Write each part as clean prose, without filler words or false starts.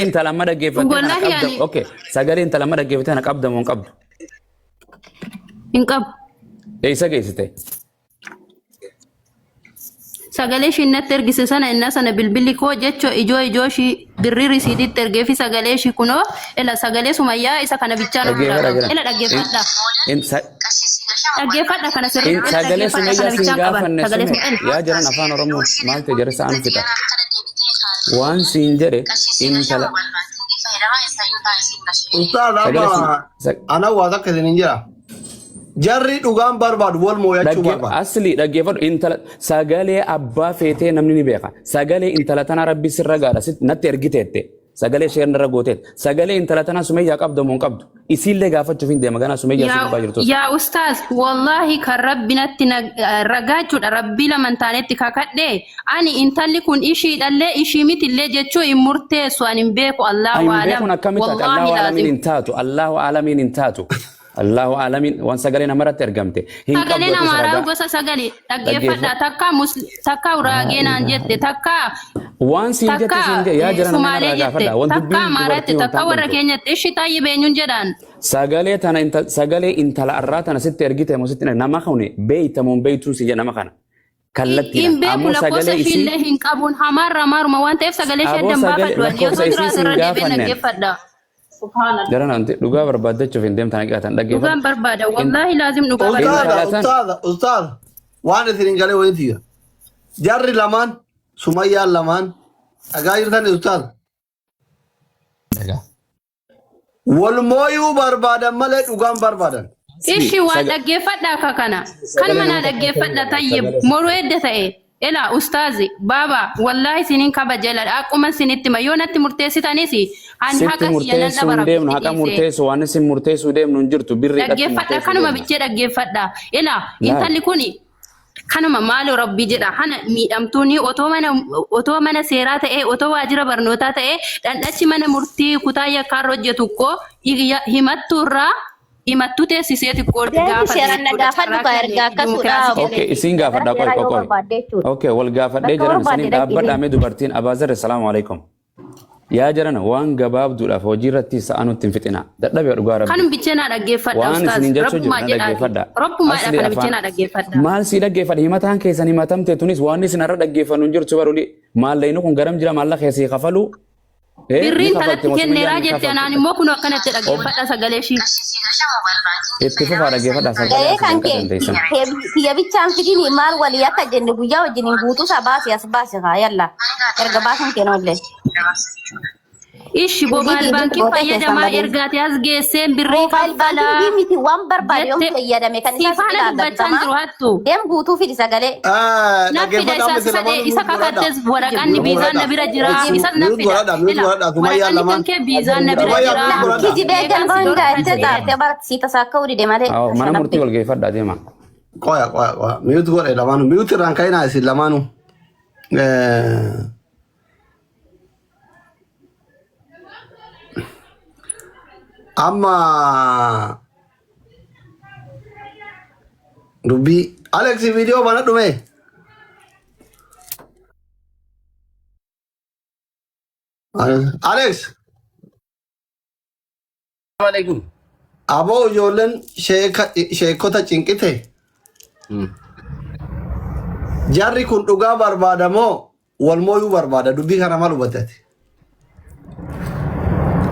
Intala amma dhaggeeffattee kana Wallaahi qabda. ani Okay. Sagalee intala amma dhaggeeffattee kana qabda moo hin qabdu? hin qabu. Eessa geessite? Sagalee ishiin natti ergise sana innaa sana bilbilli koo jecha ijoo ijoo ishii birrii risiititti ergee fi sagalee ishii kunoo ila sagalee Sumayyaa isa kana bichaan of biraa Dhaggeeffadha qaba. jira. Ila dhaggeeffadha. In sa- Dhaggeeffadha kana in sirriitti ila sagalee dhaggeeffadha kana Sumayyaa siin bichaan qaban. gaafanne Sagalee sume Sumayyaa. yaa jiran afaan Oromoo maal ta'e jara sa'aan fixa. Waan siin jedhe intala Ustaaz sagalee amma siin sa- ana waa takka isin hin jira. Jarri dhugaan barbaadu wal mooyachuu barbaadu. Asli dhaggeeffadhu intala sagalee abbaa feetee namni ni beeka. Sagalee intala tanaa rabbi sirra gaadha natti ergiteette. Sagalee ishee irra gooteet. Sagalee intala tanaa Sumayyaa qabdu moo hin qabdu? Isiillee gaafachuuf hin deema ganaa Sumayyaa si Yaa gubbaa jirtus. yaa ustaaz wallaahi kan rabbi natti ragaa jechuudha rabbii laman taanetti kakadhe ani intalli kun ishiidhallee ishii mitillee jechuu hin murteessu ani hin beeku Allahu Hin aalam beekun akkamitti taate? wallaahi Allahu aalamiin laazim. hin taatu. Allahu aalamiin hin taatu. Allahu aalamiin waan sagalee namarratti ergamte. Hin qabdu Sagaleen atis Amaaraa ragaa. gosa sagalee dhaggeeffadha. Dhaggeeffadhu. Takka takka Uraagee naan jette, takka Waan siin jette takka siin jette yaa jara nama Sumaalee narraa jette, gaafadha. Waan takka dubbiin Amaaraa jette, dubartii takka wantaan warra dhumtu. keenyatti ishi taayyi beenyuun jedhaan. Sagalee tana sagalee intala arraa tana sitti ergite moo sitti nama kuni beeyta moo hin beeytuun si jedha nama kana. Kallattiidhaan. Hin beeku Ammoo lakkoofsa sagalee isii ishiillee hin qabuun hamaarra hamaaruma waan ta'eef sagalee ishee aboo addan sagalee baafadhu ani lakkoofsa osoo isii jiraate siin irra deebiin gaafanneen. dhaggeeffadha. Subhaanallah. Jara nanti dhugaa barbaaddachuuf hin deemtan haqiqatan Dhugaan dhaggeeffadhu. barbaada. Wallaahi laazim dhugaa barbaada. Ustaaza, Intala tan ustaaza, ustaaza. Waan isin hin galee wayiiti jira. Jarri lamaan, Sumayyaan lamaan, dhagaa jirtan ustaaza. Dhagaa. Wal mooyuu barbaadan malee dhugaan barbaadan. Ishi waan Saga- dhaggeeffadha akka kana. Kan Sagalee manaa nama tokko dhaggeeffadha kennu tayyib. sagalee Moruu edda ta'e. Elaa ustaazi baaba wallaahi isiniin kabaja akkuma isinitti hima yoo natti murteessitanis ani Sitti haqa kiyya nan murteessuu dhaba hin deemnu rabbitti haqa dhiisee. murteessu waan isin murteessuu deemnu hin jirtu birriidhatti Dhaggeeffadha murteessuu kanuma deemna. bichee dhaggeeffadha. Elaa Laal. intalli kuni kanuma maaloo rabbii jedha hana miidhamtuuni otoo mana seeraa ta'ee otoo waajjira barnootaa ta'ee dhandhachi mana murtii kutaa yakkaarra hojjetu koo himattuurraa himattuu teessisee xiqqoo Deemi gaafate seeraan na jechuudha gaafadhu carraa kaa erga kenne akkasuudha dimokiraasii Okay, obboleetti. isin Gara gaafadha qoy seeraa qoy yoo qoy. barbaadde jechuudha. Okay, wal gaafadhee Bakka jiran barbaadde isiniin dhaqi dhaabbadhaa deemi. mee dubartiin Abaazarre salaamu alaikum. Yaa jarana waan gabaabduudhaaf hojii irratti sa'a nutti hin fixina. Dadhabee dhugaa rabbi. Kanum bichee naa dhaggeeffadha Waan ustaaz isinin jechuu jiru rabbumaa na jedhaati dhaggeeffadha. rabbumaadha Asli kana bichee afaan naa dhaggeeffadha. maal sii dhaggeeffadha himataan keessan himatamte tunis waan isin irra dhaggeeffannu hin jirtu baruli maallaqni kun garam jira maallaqa keessii kafaluu ni Birriin kafalti talatti moo kenneeraa sumayyaan ni jette anaan kafalti. immoo kun akkanatti dhaggeeffadha sagalee ishii. Itti fufaa dhaggeeffadha sagalee Ga'ee asii kan kan kee dandeessan. kiyya bichaan fidini maal walii akka jenne guyyaa wajjin hin guutuu isaa baasi as baasi haa yalla erga baasuun kee noollee. Ishi Hojii mobaayil diinii baankii gootee keessan fayyadamaa malee. ergaate as geesseen birrii Moobaayil kaffalaa baankingii miti waan barbaade yoom jette fayyadame kan si isaa si faana ilaalla dubbachaan bitamaa. jiru hattu. Deem guutuu fidi sagalee. Na fida Dhaggeeffadhaa isa miti sadee lamaanuu isa mute godhadha. kakattes waraqanni Mute biizaan na godhadha. bira jira isas na Mute fida. godhadha, mute Ila godhadha. Sumayyaan waraqanni kan lamaan. kee biizaan na bira Sumayyaa jira. mute godhadha. Kijibee Meeqaan galma si hundaa itti dorkatte. xaaftee barsiisa tasaa akka udide malee. Awo, mana murtii wal geeffadhaa deema. Qoya, qoya, qoya. Mute godhe lamaanuu. Mute irraan ka'inaa isin lamaanuu. Amma dubbii Alex viidiyoo mana dhume. Alex Alaikum. aboo ijoolleen sheekota cinqite jarri kun dhugaa barbaada moo wal mooyuu barbaada dubbii kana maal hubatte ati?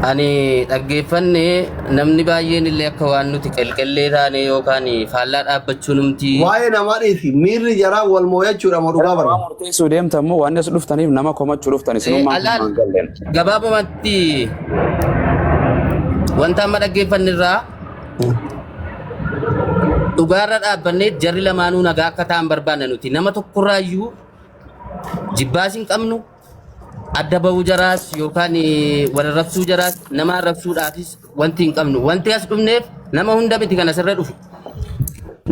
Ani dhaggeeffanne namni baay'een illee akka waan nuti qelqellee taane yookaan faallaa dhaabbachuu numti Waa'ee namaa dhiisi miirri jaraa wal mooyachuudha moo dhugaa Waan barbaada? murteessuu deemtan immoo waan as dhuftaniif nama komachuu dhuftan isinummaan kun Alaal maan galleen. gabaabumatti wanta amma dhaggeeffanne irraa dhugaarra dhaabbannee jarri lamaanuu nagaa akka ta'an barbaanna nuti nama tokkorraayyuu jibbaas hin qabnu adda bahuu jaraas yookaan wal arrabsuu jaraas nama arrabsuudhaafis wanti hin qabnu. Wanti as dhufneef nama hunda miti kan asirra dhufu.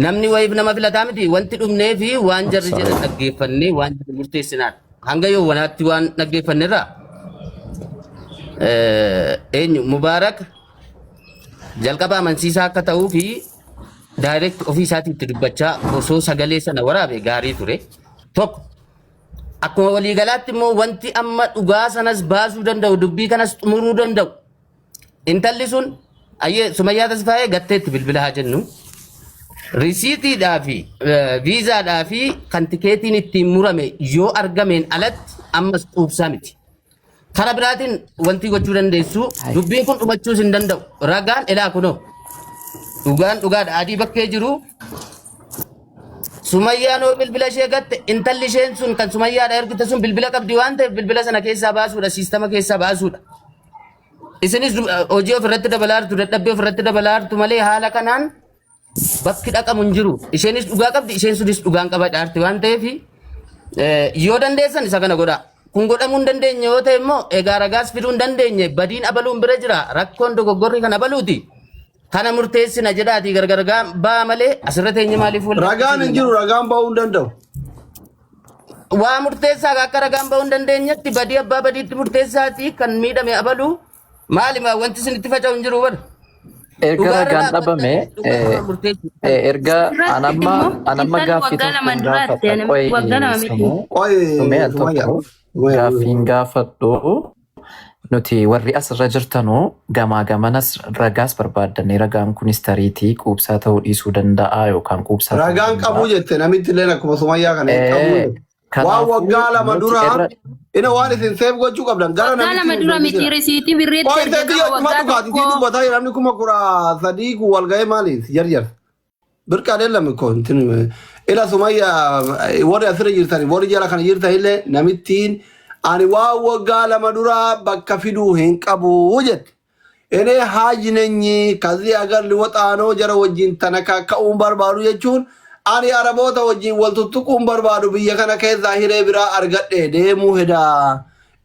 Namni wayiif nama filataa miti wanti dhufnee fi waan jarri jedhan dhaggeeffannee waan jarri murteessinaadha. Hanga yoowwanaatti waan dhaggeeffannerraa eenyu Mubaarak jalqaba amansiisaa akka ta'uu fi direct ofii isaatii itti dubbachaa osoo sagalee sana waraabe gaarii ture. Tokko. Akkuma waliigalaatti immoo wanti amma dhugaa sanas baasuu danda'u dubbii kanas xumuruu danda'u. Intalli sun ayyee Sumayyaa Tasfaayee gatteetti bilbila haa jennu. Risiitiidhaa fi viizaadhaa fi kan tikeetiin ittiin murame yoo argameen alatti ammas quubsaa miti. Kara biraatiin wanti gochuu dandeessu dubbiin kun dhumachuus hin danda'u. Ragaan elaa kunoo dhugaan dhugaadha adii bakkee jiru Sumayyaan hoo bilbila ishee gatte intalli isheen sun kan Sumayyaadha ergite sun bilbila qabdi waan ta'eef bilbila sana keessaa baasuudha siistama keessaa baasuudha. Isinis hojii ofirratti dabalaa jirtu dadhabbii ofirratti dabalaa jirtu malee haala kanaan bakki dhaqamu hin jiru. Isheenis dhugaa qabdi isheen sunis dhugaan qaba dhaarti waan ta'eef yoo dandeessan isa kana godhaa. Kun godhamuu hin dandeenye yoo ta'e immoo egaa ragaas fiduu hin dandeenye badiin abaluun bira jira rakkoon dogoggorri kan abaluuti. Kana murteessina jedhaatii gargar ba'aa malee asirra teenye maaliif wal Ragaan hin jiru ragaan ba'uu hin danda'u. Waa murteessaa akka ragaan ba'uu hin dandeenyetti badii abbaa badiitti murteessaatii kan miidhame abaluu maali wanti isinitti faca'u hin jiru bara. Erga Dhugaarra ragaan dhabame dhaabbattanii dhugaa murteessu. erga Irratti anamma immoo anamma intalli gaaffii waggaa tokkoon lama duraatti gaafadha. Qoy waggaa lama miti. sumee Qoy sumee al Sumayyaa. tokko gaaffiin gaafadhu nuti warri asirra jirtanuu gamaa gamanas ragaas barbaaddannee ragaan kunis tariitii quubsaa ta'uu dhiisuu danda'a yookaan quubsaa ta'uu Ragaan danda'a. qabuu jette namitti illee akkuma Sumayyaa kana hin qabuu jette. Waan Kanaafuu waggaa lama nuti dura irra ina waan isin seef gochuu qabdan gara Waggaa namitti lama hin dura miti deebisina. risiitii birriitti Qoy erga teetti qaba yoo cima waggaa dhugaati tokko. sii dubbataa jira namni 13,000 kun wal ga'ee maali jarjar. Birqa adeellam ko ila Sumayya warri asirra jirtan warri jala kana jirtan illee namittiin ani waan waggaa lama dura bakka fiduu hin qabu jette. Ene haaji nenyi kazi agar liwaxaanoo jara wajjin tanaka ka'uun barbaadu jechuun ani araboota wajjin wal tuttuquun barbaadu biyya kana keessaa hiree biraa argadhe deemuu hedaa.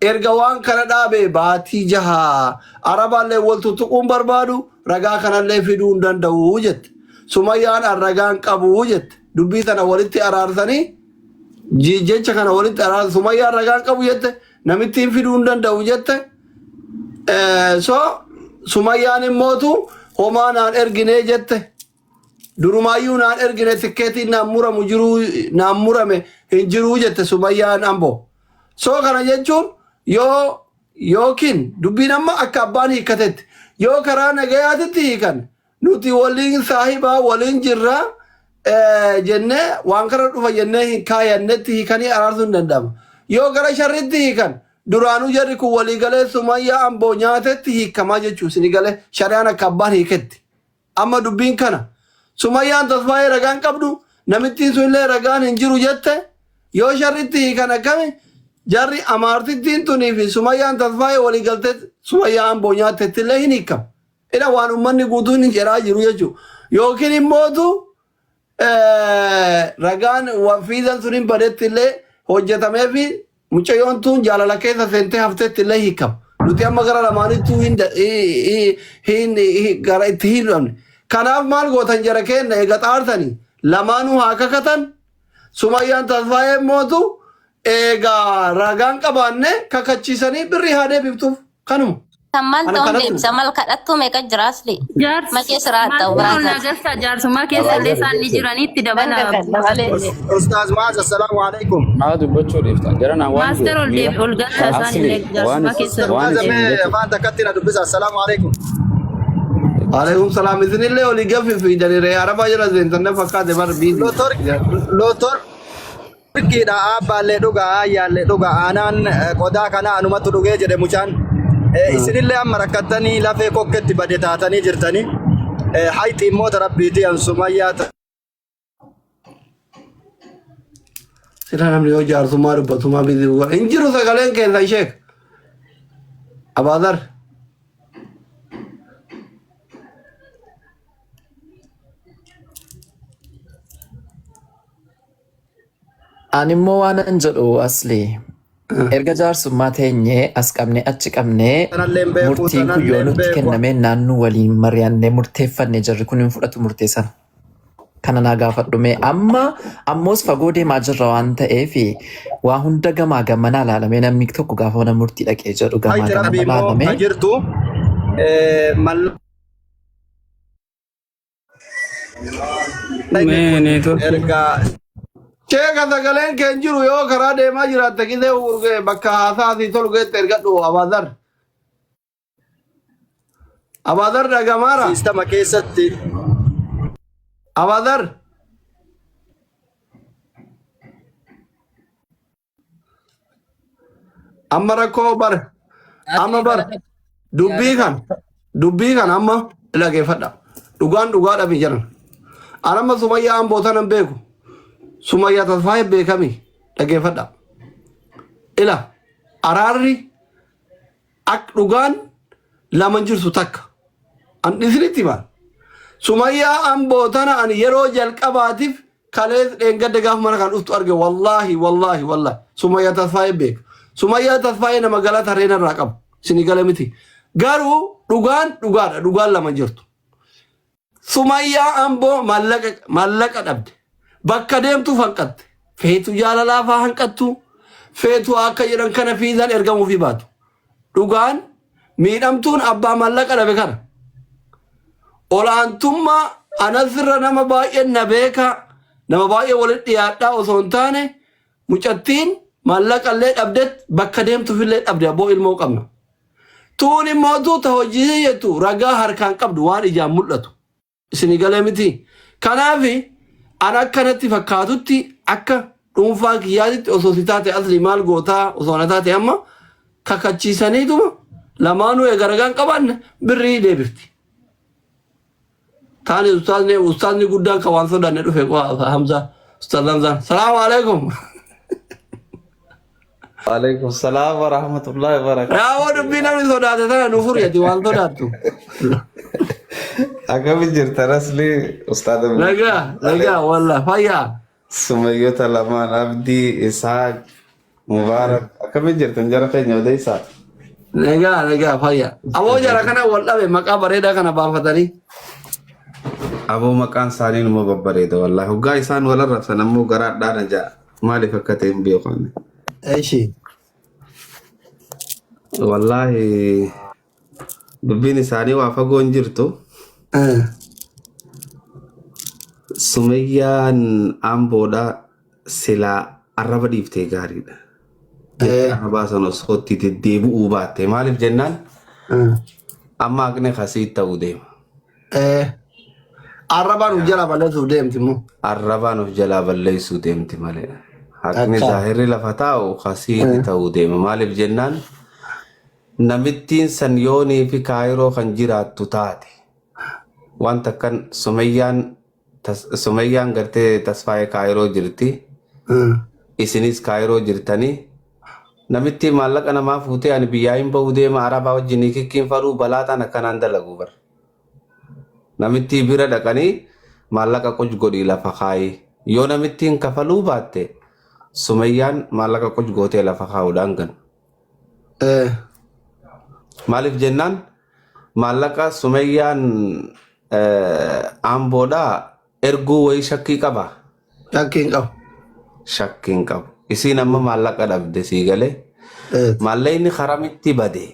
Erga waan kana dhaabe baatii jaha arabaallee wal tuttuquun barbaadu ragaa kanallee fiduu hin danda'u jette. Sumayyaan an ragaan qabu jette. Dubbii tana walitti araarsanii jecha kana walitti araarsan Sumayyaan ragaan qabu jette namittiin fiduu hin danda'u jette. So Sumayyaan immootu homaa naan erginee jette. Durumaayyuu naan ergine tikkeetiin naan muramu jiruu naan murame hin jiruu jette Sumayyaan Amboo. So kana jechuun yoo yookiin dubbiin amma akka abbaan hiikkatetti yoo karaa nagayaatitti hiikan nuti waliin saahibaa waliin jirra jennee waan kana dhufa jennee hin kaayannetti hiikanii araarsuun hin danda'ama. Yoo gara sharritti hiikan duraanuu jarri kun walii galee Sumayyaa Amboo nyaatetti hiikamaa jechuu isin galee shari'aan akka abbaan hiiketti. Amma dubbiin kana. Sumayyaan Tasfaayee ragaan qabdu namittiin sun illee ragaan hin jiru jette yoo sharritti hiikan akkami jarri amaartittiin tunii fi Sumayyaan Tasfaayee walii galtee Sumayyaa Amboo nyaattetti illee hin hiikam. Ila waan uummanni guutuun hin jedhaa jiru jechuudha. Yookiin immootu ragaan fiizan sun hin badetti illee hojjetamee fi mucayyoon tun jaalala keessa seentee haftetti illee hiikama. Nuti amma gara lamaanittuu hin hin gara itti hin dhabne. Kanaaf maal gootan jara keenna eega xaartanii lamaanuu haa kakatan. Sumayyaan Tasfaayee mootu eegaa ragaan qabaanne kakachiisanii birrii haa deebiftuuf kanuma. Kan maal Ana ta'uun kanatti deebisa mal kadhattuu meeqa jira asli. Jaarsi Makee siraa ta'u maal biraazar. nagarsaa jaarsummaa keessa illee isaan ni jiranitti dabala. Ustaaz Maaz, assalaamu alaikum. Maa dubbachuu dhiiftan jara naan waan Maaster ol deebi ol galcha isaan Asli illee waan jaarsummaa keessa. waan Maaz, isin mee jechu afaan takkatti na dubbisa. Assalaamu alaikum. Alaikum salaam isinillee olii gaffi fiidanii araba jala seentan na fakkaate bar biizi. Lotorkiidha abbaallee dhugaa ayyaallee dhugaa aanaan qodaa kana anumatu dhugee jedhe mucaan. Isinillee amma rakkattanii lafee kokketti bade taatanii jirtanii. Hayxi immoo rabbiitii an Sumayyaa Sila namni yoo jaarsummaa dubbatumaa biizi godha. Hin jiru sagaleen keessan sheek. Abaazar. Ani immoo waan an jedhu asli erga jaarsummaa teenyee as qabnee achi qabnee Tanallee hin beeku, murtiin kun yoo tanallee hin nutti beeku. kenname naannoo waliin mari'annee murteeffanne jarri kun hin fudhatu murtee sana. Kana naa gaafadhu mee amma ammoos fagoo deemaa jirra waan ta'eef waa hunda gamaa gamanaa ilaalamee namni tokko gaafa mana murtii dhaqee jedhu gamaa Hayxi gamana rabbii immoo ilaalamee ka jirtu mallaqni Mee kun neetworkii erga Sheeka sagaleen kee hin jiru yoo karaa deemaa jiraatte qisee urgee bakka haasaa asii tolu geette ergadhu Abaazar. Abaazar dhagamaara. Siistama keessatti Abaazar. Amma rakkoo bar. Amma bar. Dubbii kan. Dubbii kan amma dhageeffadha. Dhugaan dhugaa dhabi jiran. Anamma Sumayyaa Amboo tanan beeku. Sumayyaa Tasfaayee beekami dhageeffadha. Ila araarri ak dhugaan lama hin jirtu takka. An isinitti himaa. Sumayyaa Amboo tana ani yeroo jalqabaatiif kalees dheengadda gaafa mana kan dhuftu arge wallaahi wallaahi wallaahi Sumayyaa Tasfaayee beeka. Sumayyaa Tasfaayee nama galata reena irraa qabu. Isinii gala miti. Garuu dhugaan dhugaadha dhugaan lama hin jirtu. Sumayyaa Amboo maallaqa maallaqa dhabde. Bakka deemtuuf hanqatte. Feetu jaalalaa faa hanqattu. Feetu akka jedhan kana fiizaan ergamuufii baatu. Dhugaan miidhamtuun abbaa maallaqa dhabe kana. Olaantummaa anasirra nama baay'een na beeka nama baay'ee walitti dhiyaadhaa osoo hin taane mucattiin maallaqa illee dhabdet bakka deemtuufillee dhabde abboo ilmoo qabna. Tuun immoo tuuta hojii jettu ragaa harkaan qabdu waan ijaan mul'atu. Isinii galee miti. Kanaaf an akka natti fakkaatutti akka dhuunfaa kiyyaatitti osoo si taate asli maal gootaa osoo na taate amma kakachiisaniituma lamaanuu eega ragaan qabaanne birrii deebifti. Taani ustaazni ustaazni guddaan kan waan sodaanne dhufe qofa Hamza ustaaz Hamzaan. Salaamu alaikum. Waalaikum salaam wa rahmatullahi wa barakatuh. Raawwa dubbii namni sodaate tana nu furi ati waan sodaattu. Akkami jirta Rasli Ustaad Nagaa nagaa wallah fayyaa. Sumayyoota lamaan Abdii Isaaq Mubaarak akkami jirtan jara keenya odeessaa. Nagaa nagaa fayyaa. Aboo jara kana wal dhabe maqaa bareedaa kana baafatanii. Aboo maqaan isaanii numa babbareeda wallahi. Hoggaa isaan wal arrabsan ammoo garaa dhaana ja'a. Maaliif akka ta'e hin beeku ani. Eshi. Wallaahi dubbiin isaanii waa fagoo hin jirtu. Sumayyaan Amboodha silaa arraba dhiiftee gaariidha. Jecha arrabaa sana osoo itti deddeebi'uu baatte maaliif jennaan amma haqni kasii ta'uu deema. Arrabaan uf jalaa balleessuuf deemti immoo. Arrabaan of jalaa balleessuu deemti malee. Haqni Akka. zaahirri lafa taa'u kasiiti ta'uu deema. Maaliif jennaan namittiin san yoonii fi kaayiroo kan jiraattu taate wanta akkan Sumayyaan Sumayyaan gartee Tasfaayee kaayiroo jirti. Isinis kaayiroo jirtanii. Namitti maallaqa namaa fuutee ani biyyaa hin ba'uu deema arabaa wajjin kikkiin fadhuu balaaxaan akkanaan dalagu bar. Namittii bira dhaqanii maallaqa quj godhii lafa kaayi. Yoo namittiin kafaluu baatte Sumayyaan maallaqa quj gootee lafa kaa'uudhaan ganu. Maaliif jennaan maallaqa Sumayyaan Amboodhaa erguu wayii shakkii qaba. Shakkii hin qabu. Shakkii hin qabu. Isiin amma maallaqa dhabde sii galee. Maallaqni karamitti bade.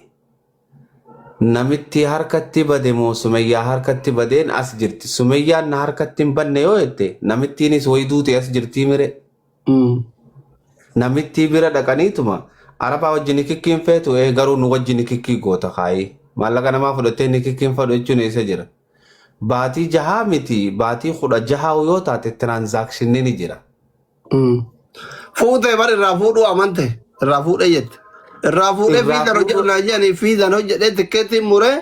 Namitti harkatti bade moo Sumayyaa harkatti badeen as jirti. Sumayyaan na harkatti hin banne yoo jette namittiinis wayii duute as jirtii mire. Namittii bira dhaqaniituma Arabaa wajjin nikikkiin feetu ee garuu nu wajjin nikikkii goota kaayii. Maallaqa namaa fudhattee nikikkiin fadhu jechuun eessa jira? Baatii jahaa miti baatii 16 yoo taate tiraanzaakshinni ni jira. Fuutee bar irraa fuudhuu amante irraa fuudhee jette. Irraa fuudhee Irraa fiizan hojjedhu fuudhuu naan jedhanii fiizan hojjedhee tikkeettiin muree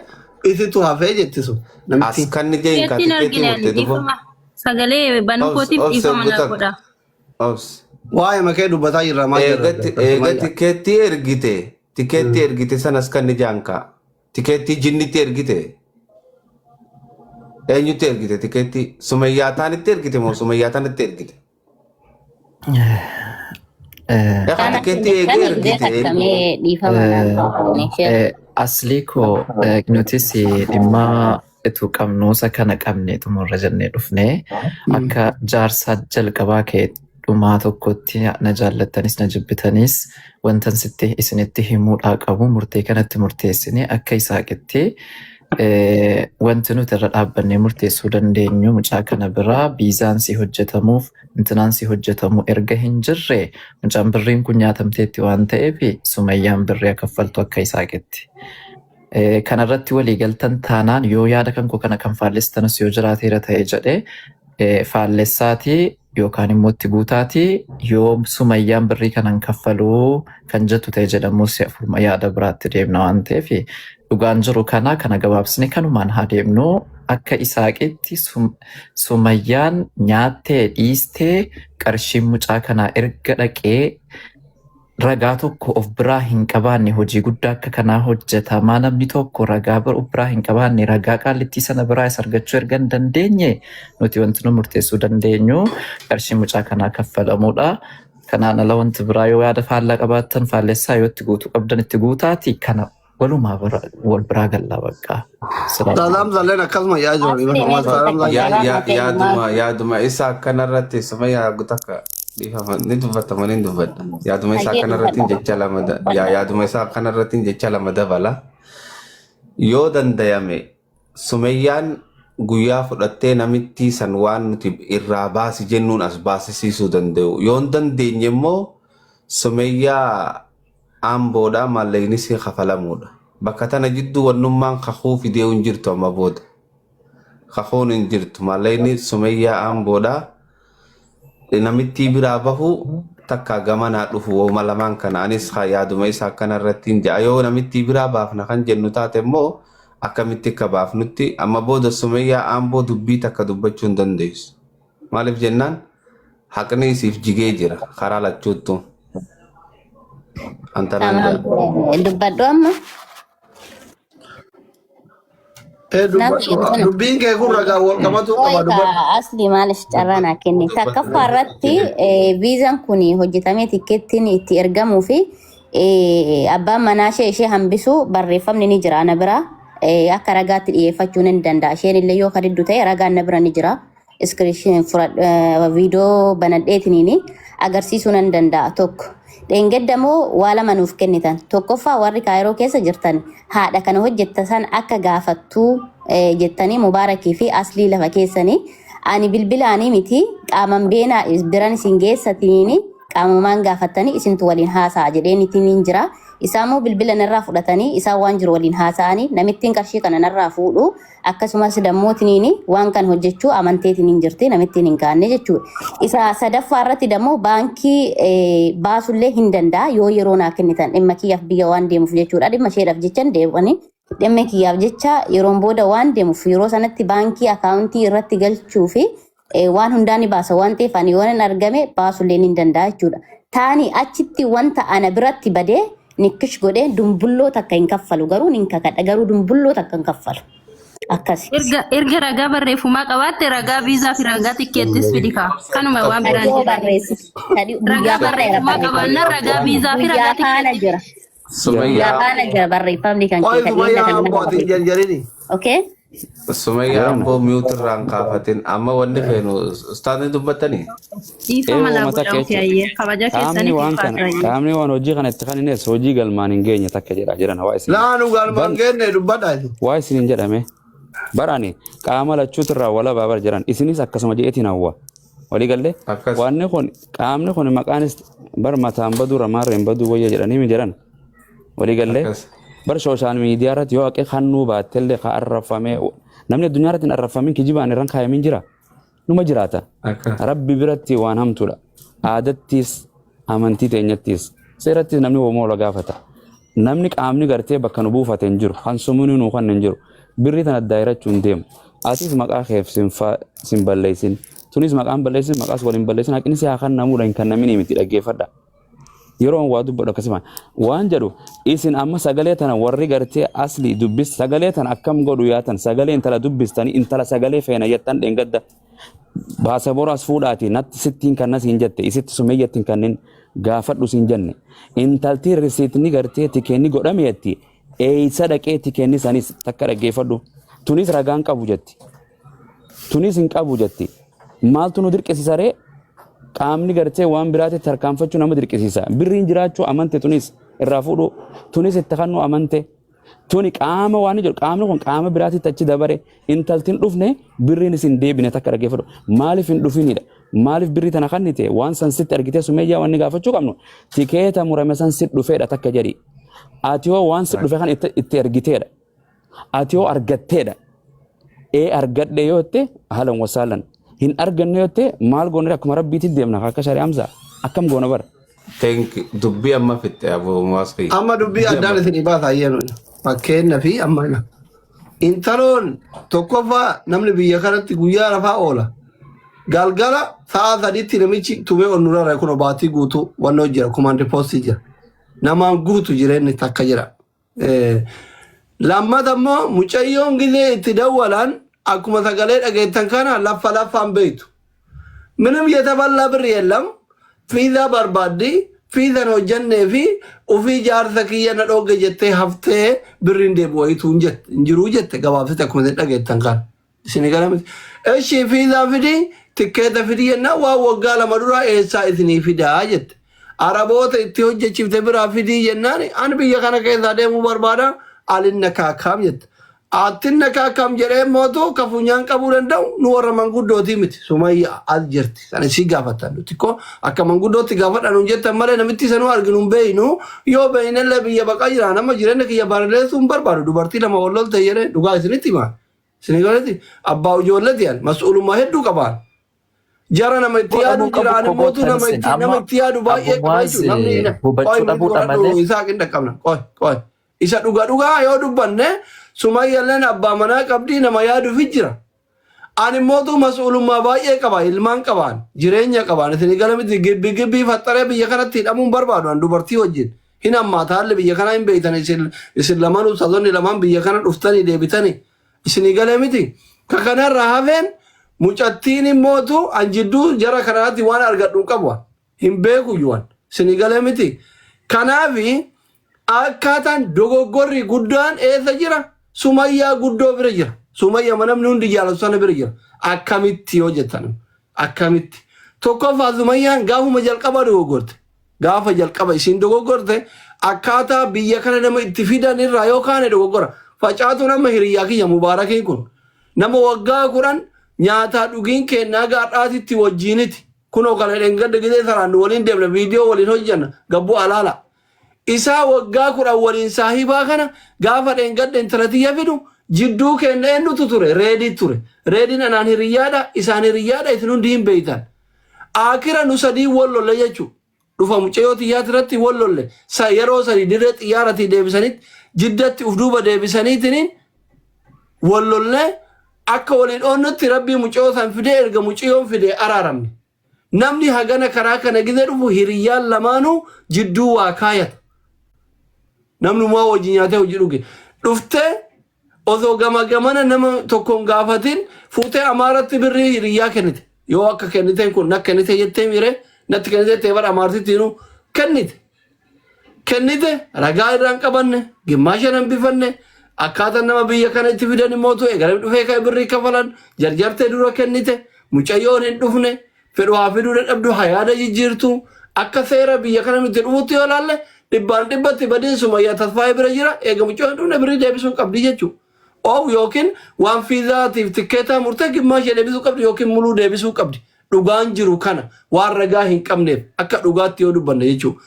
isitu hafee jetti sun as namittiin. kan ni jeen kaa Tikkeettiin tikkeettii argine murte duba. dhiifama. Sagalee banuu Obs kootiif obs dhiifama naa gutak godha. obs. Waa'ee makee dubbataa jirra maal Eega jirra eega Sumayyaa. tikkeettii ergite tikkeettii ergite sanas kan ni jaan kaa tikkeettii jinnitti ergite eenyutti ergite tikkeettii Sumayyaa taanitti ergite moo Sumayyaa taanitti ergite? Egaa Kana tikkeettii eegee kan ergite beekamee dhiifama naan ta'uun ishee. Aslii koo nutis dhimma utuu qabnu isa kana qabne xumurra jennee dhufne akka jaarsaa jalqabaa kee dhumaa tokkotti na jaallattanis na jibbitanis wantan sitti isinitti himuudhaa qabu murtee kanatti murteessine akka Isaaqitti. Wanti nuti irra dhaabbannee murteessuu dandeenyu mucaa kana biraa viizaan si hojjetamuuf intinaan si hojjetamu erga hin jirre mucaan birriin kun nyaatamteetti waan ta'eef Sumayyaan birrii akka kaffaltu akka Isaaqitti. Kanarratti walii galtan taanaan yoo yaada kan koo kana kan faallestanis yoo jiraateera ta'e jedhee faallessaatii yookaan immoo itti guutaatii yoo Sumayyaan birrii kanan kaffaluu kan jettu ta'e jedhamus afurma yaada biraatti deemna waan ta'eef dhugaan jiru kana kana gabaabsine kanumaan haa deemnu. Akka Isaaqitti Sumayyaan nyaattee dhiistee qarshiin mucaa kanaa erga dhaqee ragaa tokko of biraa hin qabaanne, hojii guddaa akka kanaa hojjetamaa namni tokko ragaa of biraa hin qabaanne, ragaa qaallittii sana biraa isa argachuu erga hin dandeenye, nuti wanti nu murteessuu dandeenyu qarshii mucaa kanaa kaffalamuudha. Kanaan ala wanti biraa yoo yaada faallaa qabaattan faallessaa, yoo itti guutuu qabdan itti guutaati, kana walumaa bira wal biraa gallaa bakka. Saadaam Zalleen akkasuma yaa jiran. Asli mee Saadaam takka Zalleen. carraa naa kennu Yaaduma maal? Yaaduma isaa akkanarratti Sumayyaa takka dhiifama ni dubbatama ni dubbadha. Yaaduma isaa Hayyee, akkanarratti dubbadha. jecha lama yaaduma isaa akkanarratti jecha lama dabala. Yoo dandayame Sumayyaan guyyaa fudhattee namittii san waan nuti irraa baasi jennuun as baasisiisuu danda'u. Yoo hin dandeenye immoo Sumayyaa Amboodhaa maallaqni isii kafalamuudha. Bakka tana jidduu wannummaan kakuu fidee hin jirtu amma booda. Kakuun hin jirtu. Maallaqni Sumayyaa Amboodhaa namittii biraa bahu takka gamanaa dhufu wooma lamaan kana anis yaaduma isaa akkana irratti hin ja'a. Yoo namittii biraa baafna kan jennu taate immoo akkamitti akka baafnutti amma booda Sumayyaa Amboo dubbii takka dubbachuu hin dandeessu. Maaliif jennaan haqni isiif jigee jira karaa lachuuttu. Antanaan Tamam. ja'a. Dubbadhu amma. Naaf jedhu. Dubbiin kee kun ragaa wal qabatuu qaba, Qoy dubbadhu. Asli maaliif carraa naa kenne? Takkaffaa irratti viizaan kun hojjetamee tikkeettiin itti ergamuu fi abbaan manaa ishee ishee hambisuu barreeffamni ni jira ana bira. Akka ragaatti dhiyeeffachuu ni danda'a. Isheen illee yoo kadiddu ta'e ragaan na bira ni jira. Iskiriishin viidiyoo banadheetiniin agarsiisuu nan danda'a tokko. Dheengadda moo waa lama nuuf kennitan. Tokkoffaa, warri Kaayiroo keessa jirtan haadha kana hojjetta san akka gaafattuu jettanii Mubaarakii fi Aslii lafa keessanii ani bilbilaanii miti, qaaman beenaa biran isin geessatiniin qaamumaan gaafattanii isintu waliin haasa'a jedheen ittiin jira. Isaan immoo bilbila narraa fudhatanii isaan waan jiru waliin haasa'anii namittiin qarshii kana narraa fuudhu, akkasumas dammootiniin waan kan hojjechuu amanteetiin hin jirti, namittiin hin kaanne jechuudha. Isa sadaffaa irratti dammoo baankii baasullee hin danda'a yoo yeroo naa kennitan, dhimma kiyyaaf biyya waan deemuuf jechuudha. Dhimma isheedhaaf jecha deemanii dhimma kiyyaaf jecha yeroon booda waan deemuuf yeroo sanatti baankii akaawuntii irratti galchuu fi waan hundaa ni baasa waan ta'eef ani yoo nan argame baasullee ni danda'a jechuudha. Taani achitti wanta ana biratti badee nikkish godhee dumbulloo takka hin kaffalu, garuu nin kakadha, garuu dumbulloo takka hin kaffalu. Akkasi. Erga ragaa barreeffamaa qabaatte ragaa viizaa fi ragaa tikkeettis fidi kaa. Kanuma waan biraan Yoo jedhan. barreessi. Tadi Ragaa guyyaa faana jira barreeffamaa barreeffamni. qabaannaan ragaa viizaa fi Guyyaa ragaa faana tikkeettis. jira. Guyyaa Sumayyaa faana jira barreeffamni kan Qoy kee kan dhiyeenya Sumayyaa kan nama Amboo ati hin barreeffame. jarjarini. Okay? Sumayyaa Amboo mute irraan kaafatin amma wanni feenu ustaazni dubbattanii. Dhiifama naa Eewwama godha takka ofii jechuudha. ayyee. Kabaja Qaamni keessaniif waan kana ulfaata ayyee. qaamni waan hojii kana itti kanines hojii galmaan hin geenye takka jedha jiran waa isin. Laa nu galmaan Ban geenne dubbadha. waa isinin jedhame barani qaama lachuutirraa walabaa bar jiran isinis akkasuma je'eetiin hawwa. Walii gallee Akkas. wanni kun qaamni kun maqaanis bar mataan baduu ramaarra hin baduu wayya jedhanii mi jedhan. Walii gallee Akkas. bar social media irratti yoo haqee kannuu baattellee ka arrafamee namni addunyaa irratti hin arrafamin kijibaan irran kaayamin jira. Numa jiraata. Akkas. Rabbi biratti waan hamtuudha. Aadattis, amantii teenyattis, seerattis namni homaa ola gaafata. Namni qaamni gartee bakka nu buufate hin jiru. Kan sumuni nuu kan hin jiru. Birrii tana daayirachuu hin deemu. Atis maqaa keef sin balleessin. Tunis maqaan balleessin, maqaas waliin balleessin, haqni si haa kennamuudha hin kennaminii miti, dhaggeeffadha. Yeroo waa dubbadhu akkasuma waan jedhu isin amma sagalee tana warri gartee Asli dubbis sagalee tana akkam godhu yaatan sagalee intala dubbistanii intala sagalee feena jettan dheengadda baasaboraas fuudhaati natti sittiin kanna siin jette isitti Sumeyyatti hin kannin gaafadhu siin jenne intaltii risiitni gartee tikeenni godhame jetti eeysa dhaqee tikeenni sanis takka dhaggeeffadhu tunis ragaan qabu jetti tunis hin qabu jetti. Maaltu nu dirqisiisa ree? Qaamni gartee waan biraatti tarkaanfachuu nama dirqisiisa. Birriin jiraachuu amante, tunis irraa fuudhu, tunis itti kannu amante. Tuni qaama waan jedhu qaamni kun qaama biraatitti achi dabare intalti hin dhufne birriin isin deebine takka dhaggeeffadhu. Maaliif hin dhufinidha? Maaliif birrii tana kannite waan san sitti argitee Sumeeyyaa wanni gaafachuu qabnu tikeeta murame san sit dhufeedha takka jedhi. Ati hoo waan sit dhufe kan itti ergiteedha. Ati hoo argatteedha. Ee argadhe yoo jette halan wasaalan. Hin arganne yoo jette maal goone akkuma rabbiitti deemna akka shari'aamsa akkam goona bara. Thank you. Dubbii amma fixxe aboo Muwaasqii. Amma dubbii Dubbii addaan amma isinii baasa ayyaanu. Fakkeenna fi amma ila. Intaloon tokkoffaa namni biyya kanatti guyyaa rafaa oola. Galgala sa'a 3tti namichi tumee ol nurara kun baatii guutuu wannoo jira kumaandi poostii jira. Namaan guutu jireenyi takka jira. Lammata immoo mucayyoon gizee itti dawwalan akkuma sagalee dhageettan kana laffa laffaan beektu. Minim yetaballaa birri yeellam fiizaa barbaaddi fiizan hojjannee fi ofii jaarsa kiyya na dhoogge jettee haftee birriin deebi'u wayituu hin jiruu jette gabaabsite akkuma isin dhageettan kana. Isin gara miti. Eshi fiizaa fidi tikkeeta fidi jennaan waan waggaa 2 duraa eessaa isinii fidaa jette. Araboota itti hojjechifte biraa fidii jennaan ani biyya kana keessaa deemuu barbaada alinna kaakaam jette. Attinna kaakaam jedhee mootu ka funyaan qabuu danda'u nu warra manguddootii miti. Sumayya as jirti. Kan isii gaafattan nuti ko akka manguddootti gaafadha nuun jettan malee namitti sanuu arginu hin beeynu yoo beeynellee biyya baqaa jira nama jireenya kiyya barreessuu hin barbaadu dubartii lama wal lolte jedhee dhugaa isinitti hima. Isin galati abbaa ijoolleeti an mas'uulummaa hedduu qabaan. Jara nama itti yaadu Godhamuu qabu jira ani koo mootu nama tansin itti nama amma itti yaadu baay'ee qaba abbumaas jechuudha. Namni qoy hubachuu miti dhabuudha godhadhu malee isaa hin dhaqqabna qoy qoy. Isa dhuga dhugaa yoo dubbanne Sumayyalleen abbaa manaa qabdii nama yaaduufi jira. Ani mootu mas'uulummaa baay'ee qaba ilmaan qabaan jireenya qabaan isin gala miti gibbi gibbii faxxaree biyya kanatti hidhamuun barbaadu an dubartii wajjin. Hin hammaata haalli biyya kanaa hin beektan isin isin lamaan ustaazonni lamaan biyya kana dhuftanii deebitanii. Isinii galee miti. Ka kanarraa hafeen mucattiin immootu an jidduu jara kanaatti waan argadhu hin qabu. Hin beeku iyyuu an. Isinii galee miti. Kanaafi akkaataan dogoggorri guddaan eessa jira? Sumayyaa guddoo bira jira. Sumayyaa namni hundi jaalatu sana bira jira. Akkamitti yoo jettan akkamitti? Tokkoffaa Sumayyaan gaafuma jalqabaa dogoggorte. Gaafa jalqaba isiin dogoggorte akkaataa biyya kana nama itti fidan irraa yoo kaane dogoggora. Facaatuun amma hiriyyaa kiyya Mubaarakiin kun nama waggaa 10 nyaataa dhugiin kennaa gaadhaatitti wajjiiniti. Kunoo kana dheengadda gizee saraan nu waliin deemna viidiyoo waliin hojjanna gabbuu alaala. Isaa waggaa 10 waliin saahibaa kana gaafa dheengadda intala tiyya fidu jidduu keenna eenyutu ture reedii ture. Reediin anaan hiriyyaadha isaan hiriyyaadha isin hundi hin beeytan. Aakira nu sadii wal lolle jechuudha. Dhufa mucayyoo tiyyaati irratti wal lolle. Sa yeroo sadii dirree xiyyaaratii deebisanitti jiddatti uf duuba deebisaniitiniin wal lollee akka waliin oonnutti rabbii mucayyoo san fidee erga mucayyoon fidee araaramne. Namni hagana karaa kana gizee dhufu hiriyyaan lamaanuu jidduu waa kaayata. Namnumaa wajji nyaatee hojii dhuge. Dhuftee osoo gama gamana nama tokkoon gaafatin fuutee Amaaratti birrii hiriyyaa kennite. Yoo akka kenniteen kun na kennite jettee miire natti kennite jettee bara Amaartittiinuu kennite. Kennite ragaa irraa hin qabanne gimmaasha hin bifanne akkaataan nama biyya kana itti fidan immoo tu'e gara dhufee ka'e birrii kafalan jarjartee dura kennite mucayyoon hin dhufne fedhu haa fiduu dadhabdu haa yaada jijjiirtu akka seera biyya kana nuti dhufutti yoo ilaalle dhibbaan dhibbatti badiin Sumayyaa Tasfaayee bira jira eega mucayyoon hin dhufne birrii deebisuu qabdi jechuudha. Oof yookiin waan fiizaatiif tikkeetaa murtee gimmaashee deebisuu qabdi yookiin muluu deebisuu qabdi. Dhugaan jiru kana waan ragaa hin qabneef akka dhugaatti yoo dubbanne jechuudha.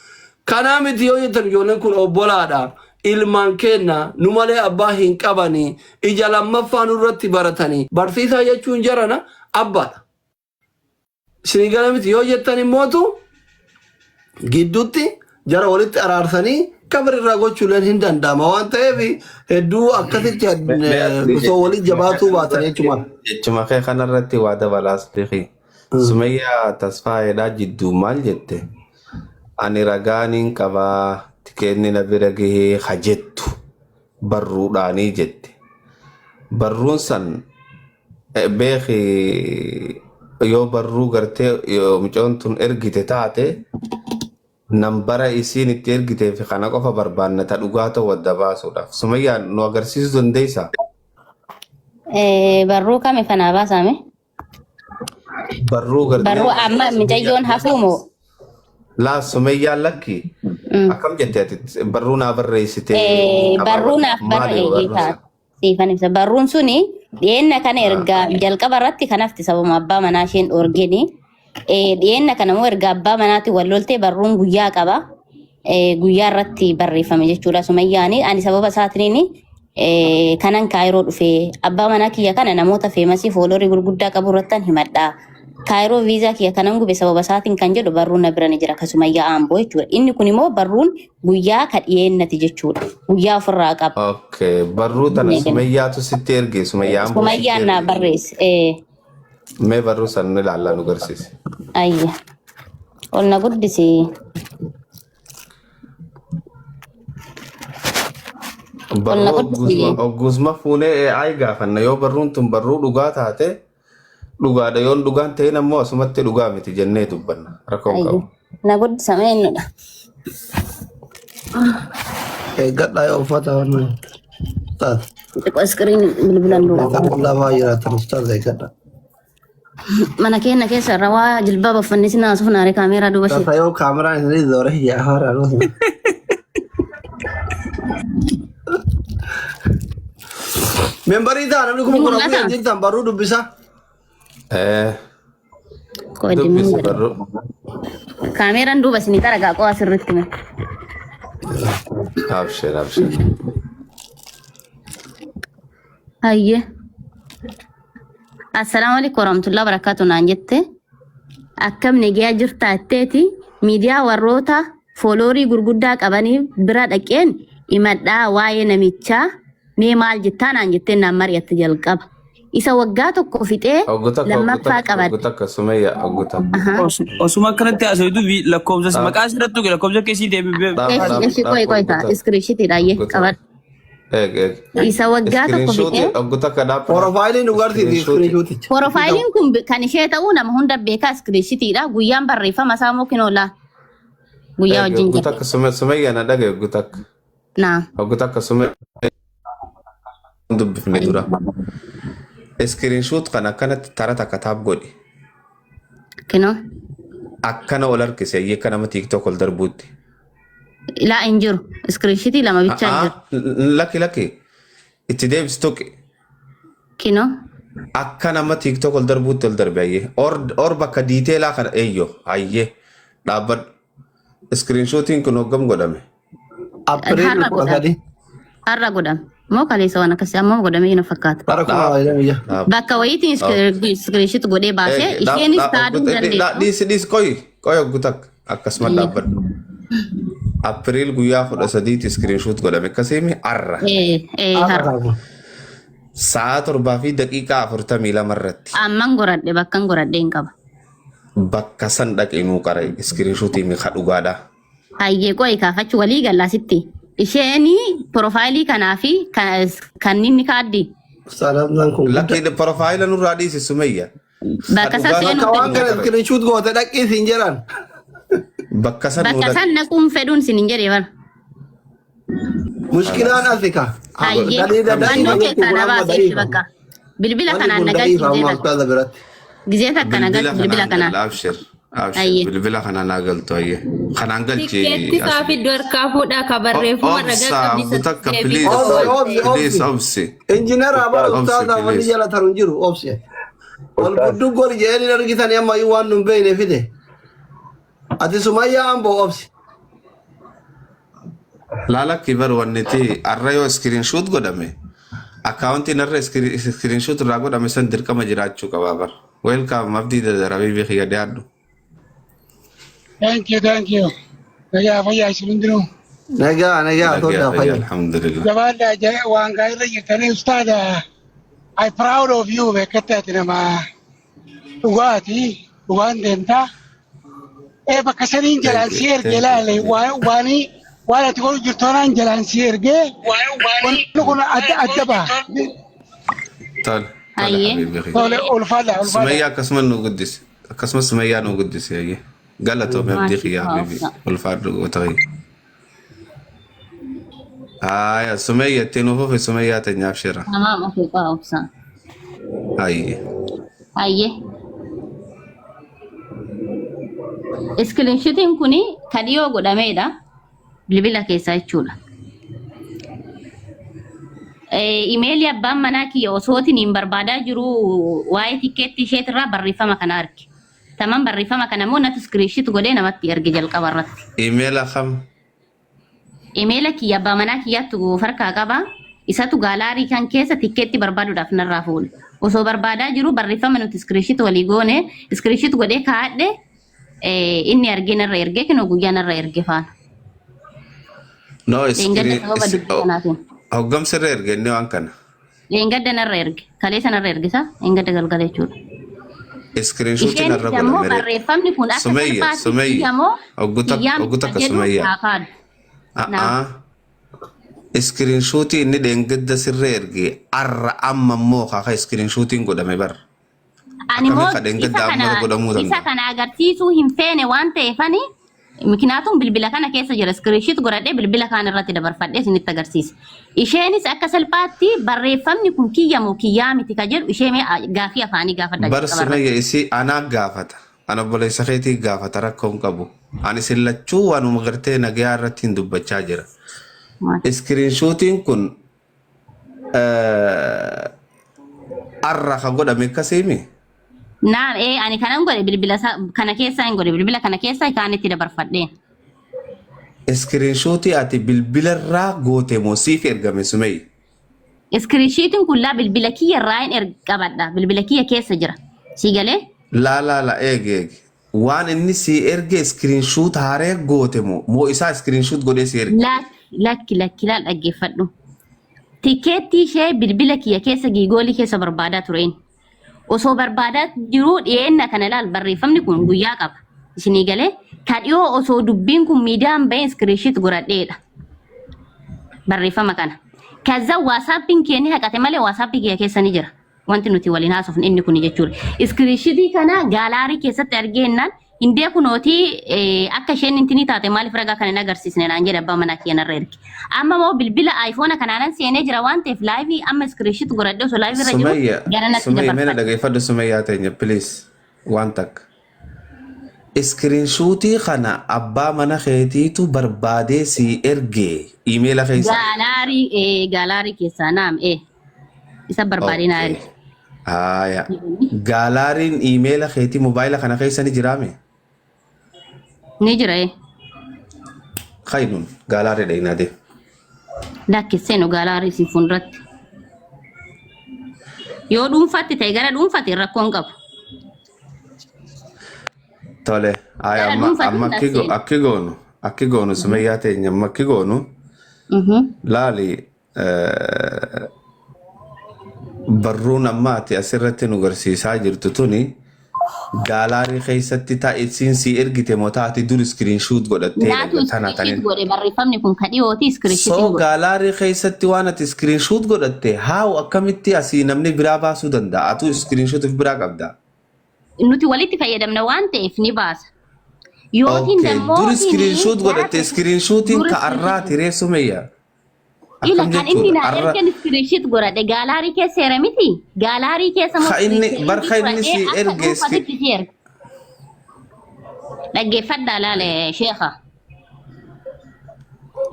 Kanaa miti yoo jettan ijoolleen kun obbolaadha. Ilmaan keenna nu malee abbaa hin qabanii ija lammaffaa nurratti baratanii barsiisaa jechuun jarana abbaadha. Isinii gala miti yoo jettan immootu gidduutti jara walitti araarsanii kabar irraa gochuuleen hin danda'ama waan ta'eef hedduu akkasitti osoo walitti jabaatuu baatan jechuudha. Jechuma kee kanarratti waa dabalaas beeki. Sumayyaa Tasfaayeedhaa jidduu maal jette? Ani ragaaniin qabaa tikeenni na bira gahee ha jettu barruudhaanii jette. Barruun san Beeki yoo barruu gartee yoo mucoon tun ergite taate nambara isiin itti ergitee fi kana qofa barbaanna ta dhugaa ta'u adda baasuudhaaf. Sumayyaan nu agarsiisuu dandeessaa? Barruu kami fanaa baasame? Barruu gartee Barruu amma Sumayyaa micayyoon hafuu moo? Laa Sumeyyaan lakki akkam jette ati barruu naa barreessitee Barruu naaf maali barreessee barruun taate. sun? Siifan ibsa. Barruun suni dhiyeenna kana ergaa jalqaba irratti kan hafte sababuma abbaa manaa isheen dhoorgeni. Dhiyeenna kana immoo erga abbaa manaatiin wal loltee barruun guyyaa qaba. Guyyaa irratti barreeffame jechuudha Sumayyaani. Ani sababa isaatiin kanan Kaayiroo dhufe abbaa manaa kiyya kana namoota famous follower gurguddaa qabu irrattan himadha. Kaayiroo viizaa kiyya kanan gube sababa isaatiin kan jedhu barruun na bira ni jira kan Sumayyaa Aamboo jechuudha. Inni kun immoo barruun guyyaa ka dhiyeennati jechuudha. Guyyaa ofirraa qaba. Okay, barruu tana Sumayyaatu sitti erge Sumayyaa Amboo sitti Sumayyaan naa erge. barreesse. Mee barruu san nu ilaallaa nu garsiisi. Ayya. Ol na guddisi. Ol na Barruu guddisi. ogguusma fuunee AI gaafanna yoo barruun tun barruu dhugaa taate dhugaadha yoon dhugaan ta'in ammoo asumatti dhugaa miti jennee dubbanna rakkoo hin Ayya. qabu. Na guddisa mee innudha. Eeggadhaa yoo uffata waan ustaaz. Xiqqoo iskiriin bilbilan duuba. Uffata qullaa fa'aa jiraatan ustaaz eeggadhaa. Mana keenya keessa rawaa jilbaaba uffannee si naasuuf naare kaameeraa duuba ishee. Tasa yoo kaameraan isinii zoore yaa haaraa nuti. Membarii ta'a namni Ni kuma kudha mul'ata? afur jirtan barruu dubbisa. Qoodimni Dubbisi jedha. barruu. Kaameeraan duuba isinii xaragaa qo'aa sirriitti mee. Abshir abshir. Hayyee. Assalaamu alaikum warahmatullahi wabarakatuh naan jette. Akkam nagaa jirta jetteeti miidiyaa warroota follower gurguddaa qabanii bira dhaqeen himadhaa waa'ee namichaa mee maal jettaa naan jetteen naan mari'atte jalqaba. Isa waggaa tokko fixee Oggu takka oggu lammaffaa takka oggu qabadhe. takka Sumayya oggu takka. Osuma akkanatti haasoftu lakkoofsa maqaa asirratti tuqe lakkoofsa keessii deebi'ee. Dhaab Eshi dhaab eshi dhaab qoy qoy oggu ta'a takka iskiriishitiidha ayyee oggu takka. qabadhu. Eeg eeg. Isa waggaa tokko Iskiriinshuutii fixee oggu takka dhaab dhaab. Profaayilii nu garsiisi Iskiriinshuutii. iskiriishuuticha. Profaayiliin kun kan ishee ta'uu nama hunda beekaa iskiriishitiidha. Guyyaan barreeffama isaa immoo kinoolaa guyyaa Eeg wajjin oggu jira. takka Sumayya na dhagaye oggu takka. Naa. Oggu takka Sumayya dubbifne dura. Iskiriinshuut kan akkanatti tara takka taap godhi. Kinoo. Akkana ol harkise akka nama TikTok ol darbuutti. Laa hin jiru. Iskiriishitii lama bichaa jira. Lakki lakki itti deebisi tuqi. Kinoo. Akka nama TikTok ol darbuutti ol darbe ayyee. Or bakka detail kana eeyyo ayyee dhaabbadhu. Iskiriinshuutiin kun hoggam godhame. April Har'a kudha godhame. sadi. Har'a godhame. Moo kaleessa waan akkasii ammoo godhamee hin fakkaata. Bara kuma lama digdamii jaha. Dhaab. Bakka wayiitiin iskiriishit godhee baasee isheenis taaduu dandeessu. Dhiisi dhiisi qoyi qoyi oggu takka akkasuma dhaabbadhu. April guyyaa 13ti iskiriinshuut godhame akkasiimi arra. Har'a. Sa'a 7:42 irratti. Amman goradhe bakkan goradhe hin qaba. Bakka san dhaqee nuu qara iskiriinshuutii mi'a dhugaadha. Hayyee qo'i kaafachuu walii gallaa sitti. Isheen profaayilii kanaa fi kan inni kaaddi Ustaazaan kun guddaa. Lakki profaayila nurraa dhiisi Sumayya. bakka san seenuu Bakka waan fedhu. kana iskiriishuut goote dhaqii siin jedhan. Bakka san nuu Bakka dhaqi. san naquun fedhuun sin hin jedhee bara. Mushkilaan asika. Hayyee Daliila fannoo da'iifa keessaa jechuun na amma baasee da'iifa. bakka. Bilbila Wanni kanaan kun na galchi da'iifa amma gisee takka. ustaaza biratti. Gisee takka na Bilbila galchi bilbila kanaan kanaan. gala abshir. Abshir Hayyee. bilbila kanaan haa galtu ayyee. Kanaan galchi Tikkeetti isaa asli. fiddu harkaa fuudhaa ka barreeffama ragaa Obsa qabdi gutakka deebii please. Obsi obsi Please obsi. obsi. Injiinara bara Obsi ustaaza wanni please. jala taru hin jiru obsi. Wal gudduu gori jedhanii argitanii amma iyyuu waan nun beekne fide. Ati Sumayyaa Amboo obsi. Laalakki bar wanniti arra yoo iskiriinshuut godhame akkaawuntiin arra iskiriinshuut irraa godhame san dirqama jiraachuu qabaa bar. Welcome Abdii Dadarabii biyya dhiyaadhu. Thank you, thank you. Nagaa fayyaa isin hundinuu. Nagaa nagaa Nagaa toldaa fayyaa fayyaa. alhamdulillah. Jabaadhaa waan gaarii irra jirtanii ustaada. I proud of you beekkatti ati nama dhugaati. Dhugaan deemtaa. Ee bakka saniin jalaan Thank si you, ergee thank you. laale waanii waan ati godhu jirtu kanaan jalaan si ergee wanni kun adda adda baha. Tole, tole Hayyee. habiibi kiyya. Tole ulfaadha ulfaadha. Sumayyaa akkasuma nu guddise. Akkasuma Sumayyaa nu guddise ayyee. Galatoome abdii kiyya habiibi. Maashaa Ulfaadhu goota kiyya. Haaya Sumayya ittiin ufuufi Sumayyaa teenyaaf shira. Tamaam ofii qo'a obsa. Hayyee. Hayyee. Iskiriinshitiin kun kan dhiyoo godhameedha. Bilbila keessaa jechuudha. Imeelii abbaan manaa kiyya osootiin hin barbaadaa jiru waa'ee tikkeetti isheetirraa barreeffama kana arge. Taman barreeffama kana immoo natu iskiriinshit godhee namatti erge jalqaba irratti. Imeela kam? Imeela kiyya abbaa manaa kiyyaatti farkaa qaba. Isatu gallery kan keessa tikkeetti barbaaduudhaaf narraa fuudhe. Osoo barbaadaa jiru barreeffama nuti screenshot walii goone screenshot godhee kaa'adhe, inni argee narra ergee, kinoo guyyaa narra erge faana. No, Dheengadda sababa dubbii kanaatiin. Hoggamsirra erge inni waan kana. Dheengadda narra erge. Kaleessa narra ergisa. Dheengadda galgala jechuudha. Iskiriinshuutiin Isheenis irra immoo godhame. barreeffamni kun akka Sumayya, salphaatti Sumayya. kiyya moo Oggu kiyyaa miti takka jedhu Sumayya. haa kaadu. A'aa. Iskiriinshuutii inni dheengadda sirra erge arra amma immoo kaaka iskiriinshuutiin godhame bara. Ani immoo Akkamiin ka dheengadda isa amma kana godhamuu isa danda'a? kana agarsiisuu hin feene waan ta'eefani, mikinaatuun bilbila kana keessa jira, screenshot godhadhee bilbila kaan irratti dabarfadhee isinitti agarsiisa. Isheenis akka salphaatti barreeffamni kun kiyya moo kiyyaa miti ka jedhu ishee mee gaafii afaanii gaafadha Bar jalqaba irratti. Sumayya, isii anaa gaafata. Ana obboleessa keetii gaafata, rakkoo hin qabu. Ani isin lachuu waanuma gartee nagayaa irratti hin dubbachaa jira. Iskiriinshuutiin kun arra ka godhame akkasiimi? Naam, ee, ani kanan godhe bilbila kana keessaa hin godhe, bilbila kana keessaa kaanitti dabarfadheen. Iskiriinshuutii ati bilbila irraa goote moo siif ergame, Sumayya? Iskiriinshiitiin kun laa, bilbila kiyya irraa hin qabadha. Bilbila kiyya keessa jira. Si galee? Laa laa laa, eegi eegi. Waan inni sii erge screenshot haaree goote moo isaa screenshot godhee sii erge? Lakki, lakki, lakki, laal, dhaggeeffadhu. Tikeettii ishee bilbila kiyya keessa giigoolii keessa barbaadaa tureen. Osoo barbaadaa jiruu dhiyeenna kana laal, barreeffamni kun guyyaa qaba. Isinii galee? Ka dhiyoo osoo dubbiin kun miidiyaan baheen screenshot godhadheedha. Barreeffama kana. Kaza waasaappiin kee ni haqate malee waasaappii kiyya keessa ni jira. Wanti nuti waliin haasofne inni kun jechuudha. Iskiriishitii kana gallery keessatti argeennaan hindee kunootii akka isheen intinii taate maaliif ragaa kana hin agarsiisne naan jedhe abbaa manaa kiyya narra erge. Amma immoo bilbila aayifoona kanaanan seenee jira waan ta'eef live amma screenshot godhadhee osoo live irra jiru Sumayya, gara natti Sumayya, meena dabarfadhe. dhageeffadhu Sumayyaa teenya, please, waan takka. Iskiriinshuutii kana abbaa mana keetiitu barbaadee sii erge iimeela keessa? Gallery, gallery keessaa, naam, isa barbaadee naa erge. Haaya. Gaalaaриin iimeela keetii mobaayila kana keessa ni jiraame? Ni jira, ee. Kaynuun gallery dhaqnaa deemu. Lakkisseenu gallery isin fuulduratti. Yoo dhuunfaatti ta'e gara dhuunfaatti rakkoo hin qabu. Tole. Haaya, Gara amma dhuunfaatti amma akki hin akki goonu, Sumayyaa teenya, amma akki goonu laali, barruun amma ati asirratti nu garsiisaa jirtu tuni gallery keessatti taa'isiin sii ergite moo taati dur screenshot godhattee Naatu tana screenshot tanin? godhe, barreeffamni kun ka dhiyooti iskiriishiitiin So godhe. gallery keessatti waan ati screenshot godhatte haawu akkamitti asii namni biraa baasuu danda'a? Atu screenshot of biraa qabda. Nuti walitti fayyadamna waan ta'eef ni baasa. Yookiin Okay, immoo dur screenshot godhatte, screenshotiin Dur ka arraati ree, Sumayya? Ila Akkam kan inni jechuudha? naa Arra ergan screenshot godhadhe gallery keessa seera miti. Gallery keessa moo Ka inni bar ka inni si akka erge dhuunfatitti si erga. Dhaggeeffadhaa, laale sheekha.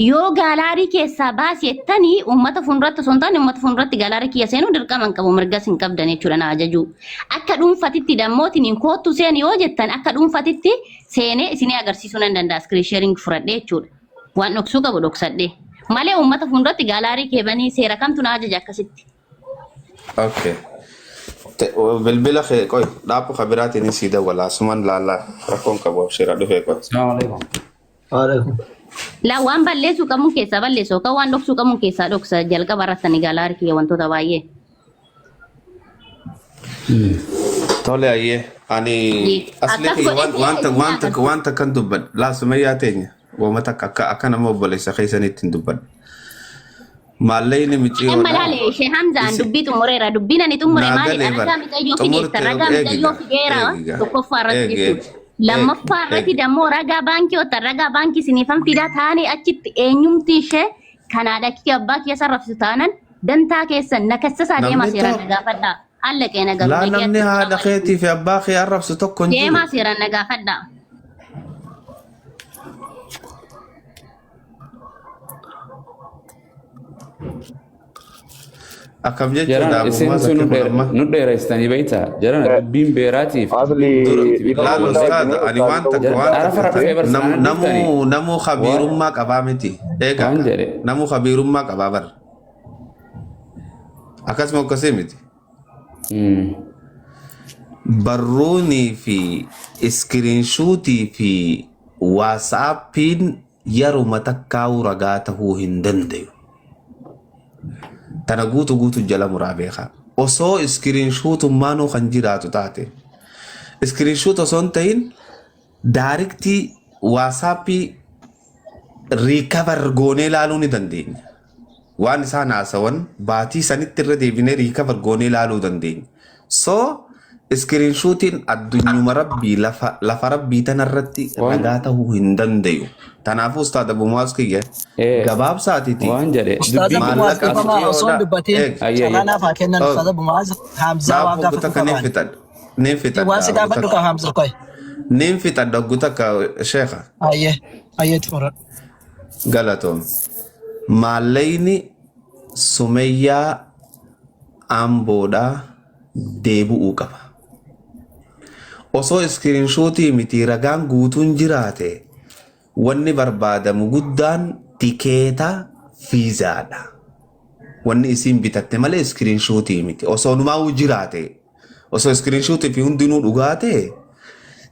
Yoo gallery keessaa baasi jettanii uummata fuulduratti osoo hin taane, uummata fuulduratti gallery kiyya seenuu dirqama hin qabu, mirgas hin qabdan jechuudha na ajajuu. Akka dhuunfatitti dammootiin koottu seeni yoo jettan, akka dhuunfatitti seenee isinii agarsiisuu nan danda'a, screen sharing fudhadhee jechuudha. Waan dhoksuu qabu dhoksadhee. Malee uummata fuulduratti gallery keebanii seera kamtu na ajaja akkasitti? Okay. Bilbila kee qoy dhaabbu ka biraatiin sii dawwala, asuman laallaa, rakkoon qabu, abshira dhufee qoy. Assalamu alaikum. Waalaikum. La waan balleessuu qabuun keessaa balleessu yookaan waan dhoksuu qabuun keessaa dhoksa, jalqaba irratti ani gallery kiyya wantoota baay'ee. Tole, ayyee, ani asli Akkas kiyya waan godhee waan isin waan takka agarsiisa. waan takkan dubbadha. Laa, Sumayyaa teenya, waama takka akka nama obboleessa keessaniitti hin dubbadha. Maallaqni Amma micciyoodha. laale ishee Hamzaan Isi dubbii xumureera. Dubbiin ani xumure naa maalidha? galee Ragaa bara micayyoo xumurte fideetta. Ragaa eegiga micayyoo fideera eegiga tokkoffaa irratti eegi jechuudha. eegi eegi Lammaffaa irratti eegi. dammoo ragaa baankii ottan ragaa baankii isiniifan fidaa taane, achitti eenyumti ishee kanaadha kiyya abbaa kiyya sarrafsitu taanan dantaa keessan na kassasaa deemaa, Namni seeraan na tokko gaafadhaa. Hallaqee na garuu laa namni dhaggeeffatu. haadha keetii fi abbaa kee arrabsu tokko hin jiru. Deemaa seeraan na gaafadhaa. Akkam jechuudha Jarana isin abummaa sun sakki kun amma. nu dheereessitanii beektaa? Jarana dubbiin beeraatiif Asli Dura dhiifama laal guddaa ustaad wajjin ani ustaaza waan ta'uu takka qaba. waan Arafa takka dhufee barsiisaan namuu dhiftanii namuu khabiirummaa qabaa miti. Eegaa waan jedhe. namuu khabiirummaa qabaa bara. Akkasuma akkasii miti. Barruunii fi iskiriinshuutii fi waasaappiin yeruma takkaa'uu ragaa tahuu hin dandayu. Tana guutu guutu jala muraa beekaa. Osoo iskiriinshuutummaanuu kan jiraatu taate. Iskiriinshuut osoo hin ta'in daariktii waasaappii recover goonee ilaaluu ni dandeenya. Waan isaan haasawan baatii sanitti irra deebinee recover goonee ilaaluu dandeenya. So iskiriinshuutiin addunyuma rabbii lafa lafa rabbii tanarratti ragaa tahuu hin dandayu. Tanaafuu ustaad Abu Muwaaz kiyya gabaabsaatiti Waan jedhe Ustaaz Abu Muwaaz maallaqa dhiifama osoo hin dhiyoodha. dubbatiin Eeg. carraa naaf haa kennan Ustaaz Abu Muwaaz Hamzaa waan Naaf gaafatu oggu takka niin qabaan. fixadha. Niin fixadha Waan si oggu gaafadhu takka. qaba Hamza qoy. Niin fixadha oggu takka sheekha. Ayyee ayyee itti fudhadhu. Galatoom. Maallayni Sumeyyaa Amboodhaa deebi'uu qaba. Osoo iskiriinshuutii miti ragaan guutuun jiraate wanni barbaadamu guddaan tikeeta fiizaadha. Wanni isiin bitatte malee iskiriinshuutii miti. Osoo numaa'uu jiraate osoo iskiriinshuutii fi hundinuu dhugaate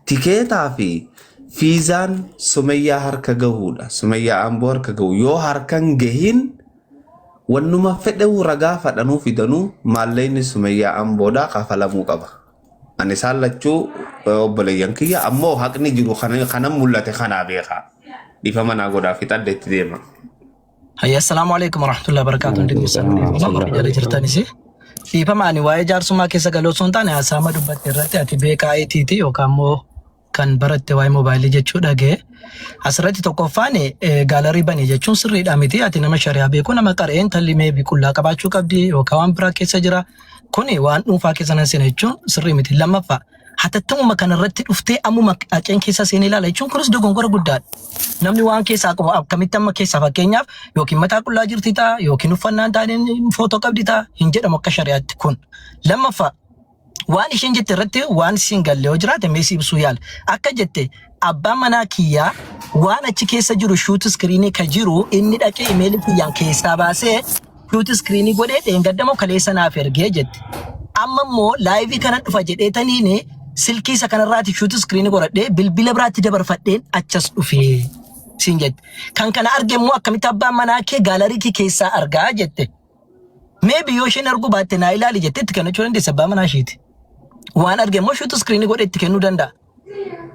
tikeetaa fi fiizaan Sumeyyaa harka gahuudha. Sumeyyaa Amboo harka gahu. Yoo harkan gahin wannuma fedhewu ragaa fadhanuu fidanuu maallayni Sumeyyaa Amboodhaa kafalamuu qaba. Ani isaan lachuu obboleeyyan kiyya ammoo haqni jiru kanan mul'ate kanaa beekaa. Dhiifama naa godhaa fixadhe itti deema. Hayya assalaamu alaikum warahmatullahi wabarakatuh. Hundi keessan dhiifama warri jala jirtanis. Dhiifama ani waa'ee jaarsummaa keessa galuu osoo hin taane haasaama dubbatte irratti ati beekaa ITT yookaan immoo kan baratte waa'ee moobaayilii jechuu dhagee. Asirratti tokkoffaan gallery bani jechuun sirriidha miti. Ati nama shari'aa beeku nama qareen talli maybe qullaa qabaachuu qabdi yookaan waan biraa keessa jira. Kuni waan dhuunfaa keessa nan seena jechuun sirrii miti. Lammaffaa hatattamuma kanarratti dhuftee ammuma qaceen keessa seenee ilaala jechuun kunis dogongora guddaadha. Namni waan keessaa qabu akkamitti amma keessaa fakkeenyaaf yookiin mataa qullaa jirti ta'a yookiin uffannaan taaneen footoo qabdi ta'a hin jedhamu akka shari'aatti kun. Lammaffaa waan isheen jette irratti waan siin galle yoo jiraate meesii ibsuu yaala. Akka jette abbaan manaa kiyyaa waan achi keessa jiru shoot screenii ka jiru inni dhaqee imeelii kiyyaan keessaa baasee shoot screenii godhee dheengaddamoo kaleessa naaf ergee jette. Amma immoo liveii kana dhufa jedhee taniin silkii isa kanarraati shoot screenii godhadhee bilbila biraatti dabarfadheen achas dhufee siin jette. Kan kana arge immoo akkamitti abbaan manaa kee gallery kee keessaa argaa jette. Maybe yoo isheen arguu baatte naa ilaali jettee itti kennachuu dandeessa abbaa manaa isheeti. Waan arge immoo shoot screenii godhee itti kennuu danda'a.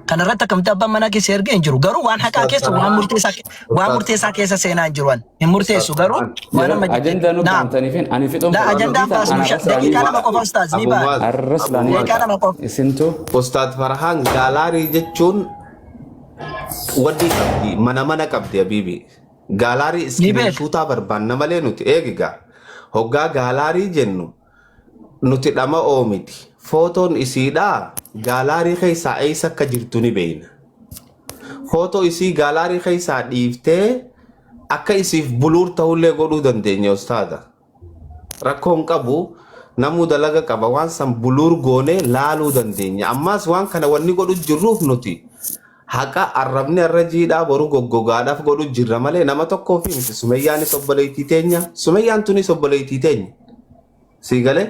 Kanarratti akkamitti abbaan manaa keessa ergee hin jiru. Garuu waan haqaa keessa waan murteessaa keessa seenaa hin jiru. Hin murteessu garuu waan amma jette. Ajandaa nu Naam. baantaniifin ani fixuun La ajandaan baasnu daqiiqaa 2 qofa ustaaz ni ba'a. Arras laanii Daqiiqaa 2 qofa. isintu Ustaad Farhaan gallery jechuun wanni qabdi mana mana qabdi habiibi. Gallery Ni beeka. iskiriinshuutaa barbaanna malee nuti eegigaa. Hoggaa gallery jennu nuti dhama oomiti. Footoon isiidhaa gallery keessaa eessa akka jirtu ni beekna. Footoo isii gallery keessaa dhiiftee akka isiif blur ta'ullee godhuu dandeenya ustaada. Rakkoon qabu namuu dalaga qaba waan san blur goonee laaluu dandeenya. Ammaas waan kana wanni godhu jirruuf nuti haqa arrabni irra jiidhaa boru goggogaadhaaf godhu jirra malee nama tokkoo fi miti. Sumeyyaanis obboleettii teenya. Sumeyyaan tunis obboleettii teenya. Sii galee?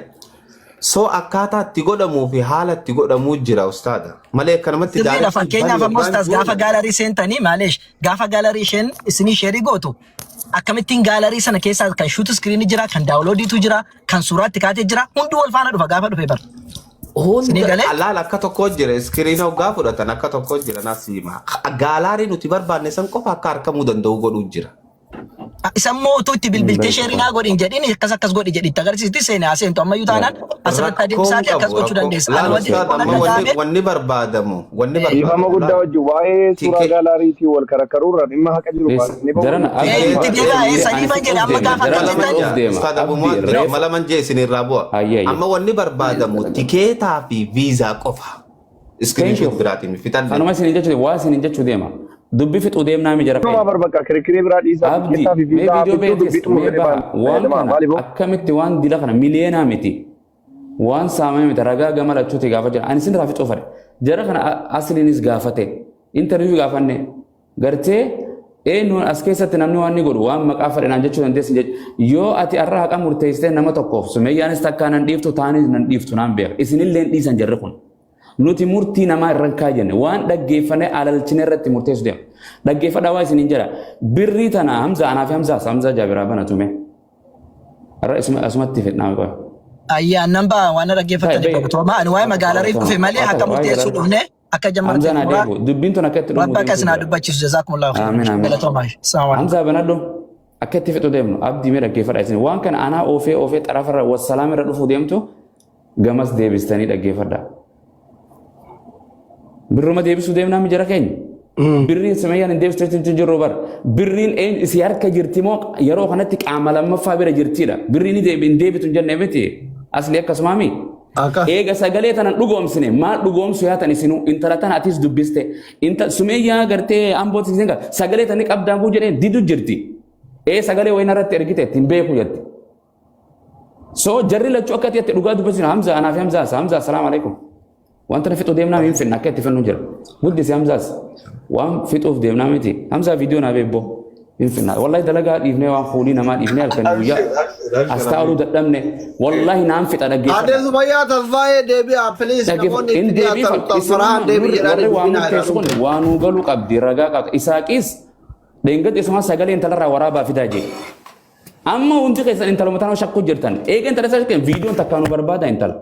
So akkaataa itti godhamuu fi haala itti godhamuu jira ustaada. Malee akkanumatti Sirriidha daaretti fakkeenyaaf bani ammoo yookaan ustaaz gaafa gallery seentanii maaleesh gaafa gallery isheen isinii share gootu akkamittiin gallery sana keessaa kan shoot screenii jira kan downloadiitu jira kan suuraatti kaatee jira hunduu wal faana dhufa gaafa dhufe bara. Isinii Hunda galee? alaal akka tokko jira iskiriina hoggaa fudhatan akka tokko jira nas hima. Gallery nuti barbaanne san qofa akka argamuu danda'u godhuu jira. Isa immoo utuu itti bilbiltee share naa godhin jedhin akkas akkas godhi jedhi itti agarsiisti seenaa seentu ammayyuu taanaan asirratti Rakkoon adeemsaati akkas qabu gochuu rakkoo dandeessa. Ani laal wanti ustaad xiqqoo amma natti wanni dhaga'ame wanni barbaadamu wanni Dhiifama barbaadamu guddaa laal wajjin waa'ee suuraa tike galleriitiin wal karakkaruurra dhimma haqa jiru baasnee bahuu Jarana itti abdii deebi'a ani saniifan jedhe fixuuf amma deema. gaafa Jarana akkas jettan fixuuf deema. Ustaad Abu Abdii Muwaaz reef dirqama laman jee isin irraa bu'a. Ayyee ayyee. Amma wanni barbaadamu tikeetaa fi viizaa qofa. Thank Screenshot you. biraatiin fixadhe. Kanuma isin jechuu waa isin jechuu deema. Dubbi fixuu deemnaa mi jara Nama keenya. bar bakka kirkirii biraa dhiisaa Abdi tikeettaa fi mee viizaa viidiyoo fixuu dubbii beektes xumurree mee baha baana. waan Fayyadamaa kana maaliif hoo? akkamitti waan dila kana miliyeenaa miti waan saamame miti ragaa gama lachuuti gaafa jira ani sinirraa fixuu fadhe jara kana asliinis gaafate interview gaafanne gartee eenyuun as keessatti namni waan ni godhu waan maqaa fadhe naan jechuu dandeessi jechuudha yoo ati arra haqa murteessitee nama tokkoof sumeeyyaanis takkaa nan dhiiftu taanis nan dhiiftu naan beeka isinillee hin dhiisan jarri kun Nuti murtii namaa irra hin kaayyanne waan dhaggeeffanne alalchine irratti murteessu deema. Dhaggeeffadhaa waa isiniin jedha. Birrii tana Hamza anaa fi Hamzaas Hamzaa Jaabiraa bana tume. Har'a isuma asumatti fedhnaa qofa. Ayyaa nan ba'a waan na dhaggeeffataniif galatooma. Ani waa'ee magaalaa reef dhufe malee akka murteessuu dhufne akka jammartee Hamzaa naa xumuraa deebi'u. Dubbiin tun akka itti dhumu Rabbi akka isin haa deemtu jira. dubbachiisu jazaakumullahu khairan. Amiin amiin. Galatooma. Assalamu alaikum. Hamzaa banadhu. Akka itti fixu deemnu. Abdii mee dhaggeeffadha isin. Waan kana anaa oofee oofee xarafarra wassalaam irra dhufuu deemtu gamas deebistanii dhaggeeffadhaa. Birruma deebisuu deemnaa mi jara keenya? Birriin Sumayyaan hin deebistu jechuun jirru bar. Birriin een isii harka jirti moo yeroo kanatti qaama lammaffaa bira jirtiidha. Birriin ni deebi- hin deebitu hin jenne miti. Asli akkasumaa mi? Akkas. Eega sagalee tanan dhugoomsine maal dhugoomsu yaatan isinuu intala tana atis dubbiste. Inta Sumayyaa gartee ambootti isin sagalee tani qabdaan kuu jedheen didu jirti. Ee sagalee wayii narratti ergite ittiin beeku jetti. So jarri lachuu akka itti dhugaa dubbachuu Hamza anaa fi Hamzaas Hamza assalaamu alaikum. Wanta na fixuu deemnaa hin finna akka itti finnu jira. Guddisi Hamzaas waan fixuuf deemnaa miti. Hamzaa viidiyoo naa beebbo hin finna. Wallahi dalagaa dhiifnee waan fuulii namaa dhiifnee halkan guyyaa as taa'uu dadhabne wallahi naan fixa Adde dhaggeeffadha. Sumayyaa Tasfaayee deebi'aa please namoonni Hin itti dhiyaatan deebiifadhu. Tasfaraan deebii Isinuma jedhanii warri waan dubbinaa murteessu kun jedhan. waa nuu galuu qabdi ragaa qabdi. Isaaqis dheengaddi isuma sagalee intalarraa waraabaa fidaa jee. Amma hundi keessan intaluma tana shakkuu jirtan. Eega intala isa shakkan viidiyoon takkaa nu barbaada intala.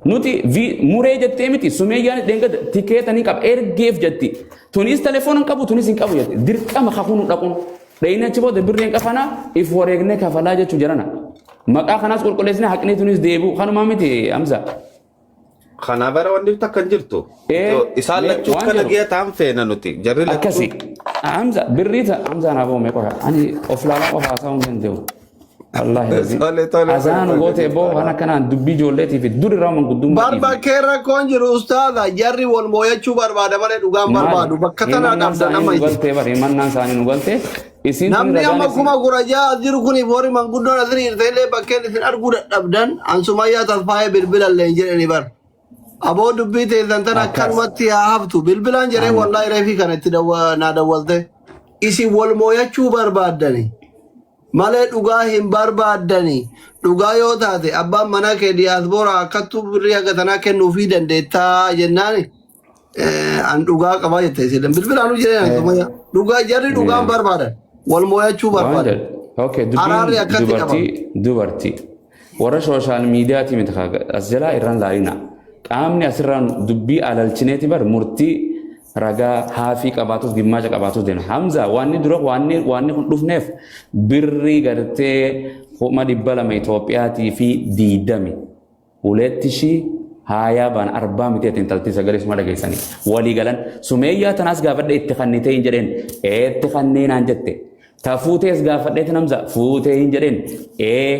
Nuti muree jettee miti sumeeyyaan dheengadda tikeeta ni qaba ergeef jetti. Tunis telefoona hin qabu tunis hin qabu jetti. Dirqama kakuu nu dhaquun. Dhayinni achi booda birriin qafanaa if wareegnee kafalaa jechuu jarana. Maqaa kanaas qulqulleessine haqni tunis deebi'u kanumaa miti Hamza. Kana bara wanni takka hin jirtu. Ee, Isaan mee lachuu waan kana jedhu. giya ta'an feena nuti. Jarri lachuu. Akkasi. Hamza birrii ta Hamza naa ba'u mee qofa. Ani of laalaa qofa haasa'uu hin danda'u. Wallaahi lazii. Tole tole tole Azaan tole. goote boo waan akkanaan dubbii ijoolleetii fi dur irraa manguddummaa Bar dhiifne. bakkee rakkoon jiru ustaaza jarri wal mooyachuu barbaada malee dhugaan Maali? barbaadu bakka tanaa Himannaan qabda isaanii nama nu iti. galtee bar himannaan isaanii nu galtee. Isiin tuni Namni ragaan amma isin 16,000 as jiru kuniif warri manguddoon asirra jirtan illee bakkeen isin arguu dadhabdan an Sumayyaa Tasfaayee bilbilallee hin jedhani bar. Aboo dubbii teessan tana akkas. akkanumatti haa haftu. Bilbilaan jedhee Ani wallaahi reefii kana itti naa dawwalte. Isin wal mooyachuu barbaaddani. Malee dhugaa hin barbaaddani. Dhugaa yoo taate abbaan manaa kee diyaasbooraa akkattuu birrii haga tanaa kennuufii dandeettaa jennaani. An dhugaa qabaa jette isin. Bilbilaanuu jedhee an Sumayyaa. Dhugaa jarri dhugaan barbaadan. Wal mooyachuu Waan barbaadan. jedhu. Okay, dubbiin Araarri akkatti qabama. dubartii dubartii warra sooshaal miidiyaati miti as jalaa irraan laalina. Qaamni asirraan dubbii alalchineeti bar murtii ragaa haafii qabaatus gimmaacha qabaatus deema. Hamza waanni dura waanni waanni kun dhufneef birrii gartee 200,000 Itoophiyaatii fi 20 Uleetti ishii haayaa baan arbaa miti ati intaltii sagalee suma dhageessanii walii galan sumeeyyaa tanaas gaafadhe itti kannitee hin jedheen ee itti kannee naan jette ta fuutees gaafadheeti namza fuutee hin jedheen ee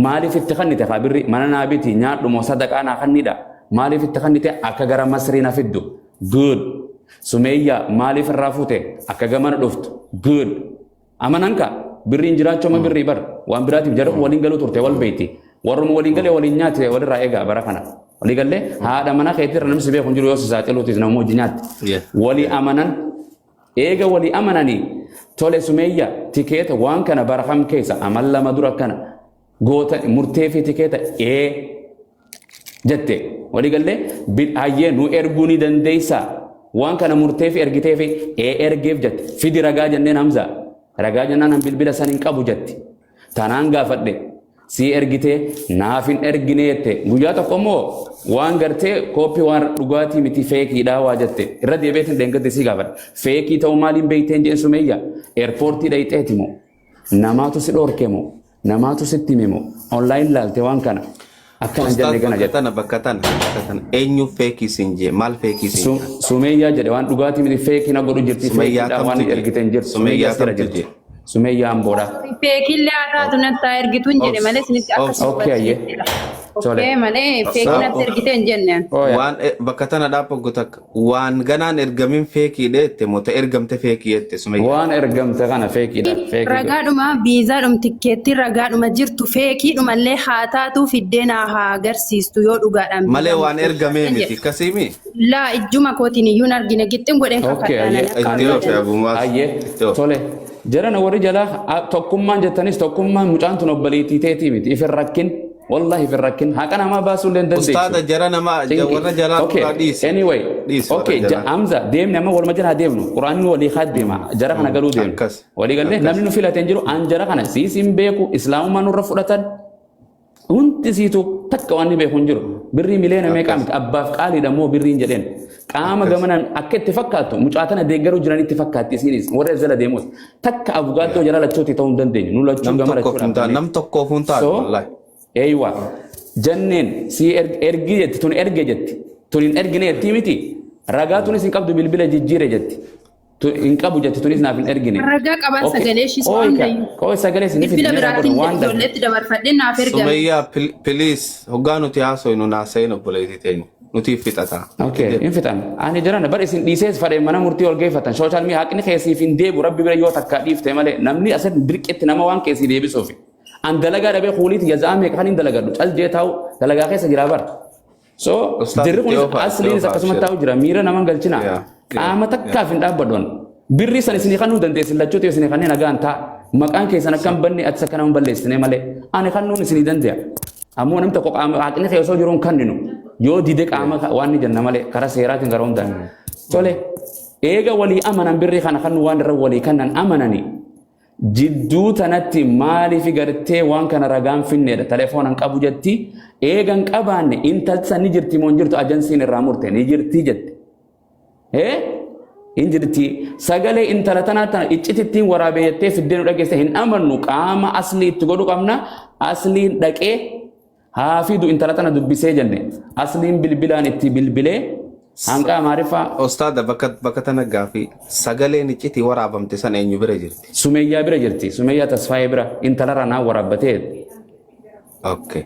maaliif itti kannite kaa birri mana naa biti nyaadhu moo sadaqaa naa kannidha maaliif itti kannite akka gara masrii na fiddu good sumeeyyaa maaliif irraa fuute akka gamana dhuftu good Amanan ka birriin jiraachuu amma birrii bar waan biraatiif jarri kun waliin galuu turte wal beeyti. Warruma waliin galee waliin nyaate walirraa eegaa bara kana. Walii gallee haadha mana keetirra namni si beeku hin jiru yoo si saaxiluutis nama hojii nyaatte. Walii amanan eega walii amananii tole sumeeyya tikeeta waan kana bara kam keessa amal lama dura kana goota murtee fi tikeeta ee jette walii gallee hayyee nu erguu ni dandeessaa waan kana murtee fi ergitee fi ee ergeef jette fidi ragaa jenneen Hamza ragaa jennaan an bilbila san hin qabu jetti tanaan gaafadhe sii ergitee naaf hin ergine jette guyyaa tokko immoo waan gartee kooppii waan dhugaatii miti feekiidhaa waa jette irra deebi'eetiin dheengadde sii gaafadhe feekii ta'uu maaliin beekteen jeen sumeeyya eerpoortii dhayxeeti moo Namaatu si dhoorke moo? Namaatu sitti hime moo? Online laalte waan kana akkana hin Ustaaz jenne gana bakka jette. tana bakka tana bakka tana eenyu feekii siin jee maal feekii siin jee Sumeeyyaa jedhe waan dhugaatii miti feekii na godhu jirti Sumeeyyaa feekiidha waan kamtu jee ergite hin jirtu Sumeeyyaa Sumeeyyaa sira kamtu jirti. jee Sumeeyyaa Amboodha. Feekillee haa taatu natti haa ergituun jedhe obs malee isinitti akka obs si Okay ayyee. hubachiiseera. Tole. Okay malee fake natti ergite hin jenneen. Waan bakka tana dhaabbanku takka waan ganaan ergamin fake dha jette moo ta ergamte fake jette Sumayyaa. Waan ergamte kana fake dha. Fake. Ragaadhuma viizaadhum tikkeetti ragaadhuma jirtu fakeiidhumallee haa taatu fiddee naa haa agarsiistu yoo dhugaadhaan Malee viizaa waan murteessaa ergamee jedhe. miti akkasiimi. Laa ijjuma kootiin iyyuu hin argine gixxin godheen Okay, kakadhaan ayyee. ani Itti akka oofe abumaas. Ayyee. Itti oofe. Tole. Jarana warri jalaa tokkummaan jettanis tokkummaan mucaan tun obboleettii teetii miti. Ifin rakkin. Wallahi ifin rakkin. Haqa namaa baasuu illee hin dandeessu. Ustaada jara namaa Cinqi. warra jalaa Okay. nurraa dhiisi. Anyway. Dhiisi warra Okay. jalaa. Hamza deemni amma waluma jala deemnu. Quraanni walii haa deema. Jara kana galuu deemnu. Akkas. Walii gallee Akkas. namni nu filate hin jiru. An jara kana siis hin beeku. Islaamummaa nurra fudhatan. Hundi siitu takka waan inni beeku hin jiru. Birrii miliyoona meeqaa Akkas. miti abbaaf qaaliidha moo birriin jedheen. Qaama Akkas. gamanaan akka itti fakkaattu mucaa tana deeggaruu jiran itti fakkaatti isiinis warra jala deemus. Takka abugaattoo jala lachuutti ta'uu hin dandeenyu. Nu lachuu Nam gama tokkoof lachuu hin taatu. dhaabbanne. Nam tokkoof hin taatu So wallaahi. eeywa jenneen si ergi jetti tun erge jetti tun hin ergine jetti miti ragaa tunis hin qabdu bilbila jijjiire jetti. Hin qabu jetti tunis naaf hin ergine. Ragaa qaban Okay. sagalee ishii Ooyika. hundayyuu. Qooyi sagalee isin Bilbila fidne biraatiin waan darbe. ijoolleetti dabarfadhee naaf ergame. Sumayyaa please hoggaa nuti haasofnu naasa'in obboleettii teenya. Nuti fixataa. Okay, hin fixan. Ani jiran bar isin dhiisees fadhe mana murtii ol geeffatan. Social media haqni keessiif hin deebu rabbi bira yoo takka dhiifte malee namni asin dirqitti nama waan keessii deebisuuf. An dalagaa dhabee kuuliiti yazaa meeqa kan hin dalagadhu. Cal jee taa'u dalagaa keessa jira bar. So Ustaaz jirri itti kunis oofaa itti asliinis oofaa akkasuma abshir. taa'u jira. Miira naman galchina. Yaa yaa Qaama yaa. takkaaf hin dhaabbadhu. Birrii san isinii kannuu dandeessin lachuutu isinii kanneen nagaan ta'a. Maqaan keessan akka hin banne atis akka nama hin balleessine malee. Ani kannuun isinii danda'a. Ammoo namni tokko qaama haqni kee osoo jiru hin kanninu. Yoo dide qaama waan ni jenna malee karaa seeraatiin gara hundaan. Tole eega walii amanan birrii kana kannu waan irra walii kannan amanani. Jidduu tanatti maaliif gartee waan kana ragaan finneedha telefoona hin qabu jetti. Eega hin qabaanne intalti san ni jirti moo hin jirtu ajansiin irraa murte ni jirti jette. Hin jirti. Sagalee intala tanaa tana iccitittiin waraabee jettee fiddee nu dhageesse hin amannu qaama aslii itti godhu qabna. Asliin dhaqee haa fidu intala tana dubbisee jenne. Asliin bilbilaan itti bilbilee hanqa Amaariffaa Ustaada bakka tana gaafii sagaleen iccitii waraabamte san eenyu bira jirti? Sumeeyyaa bira jirti. Sumeeyyaa Tasfaayee bira intalarraa naan waraabbatee. Okay.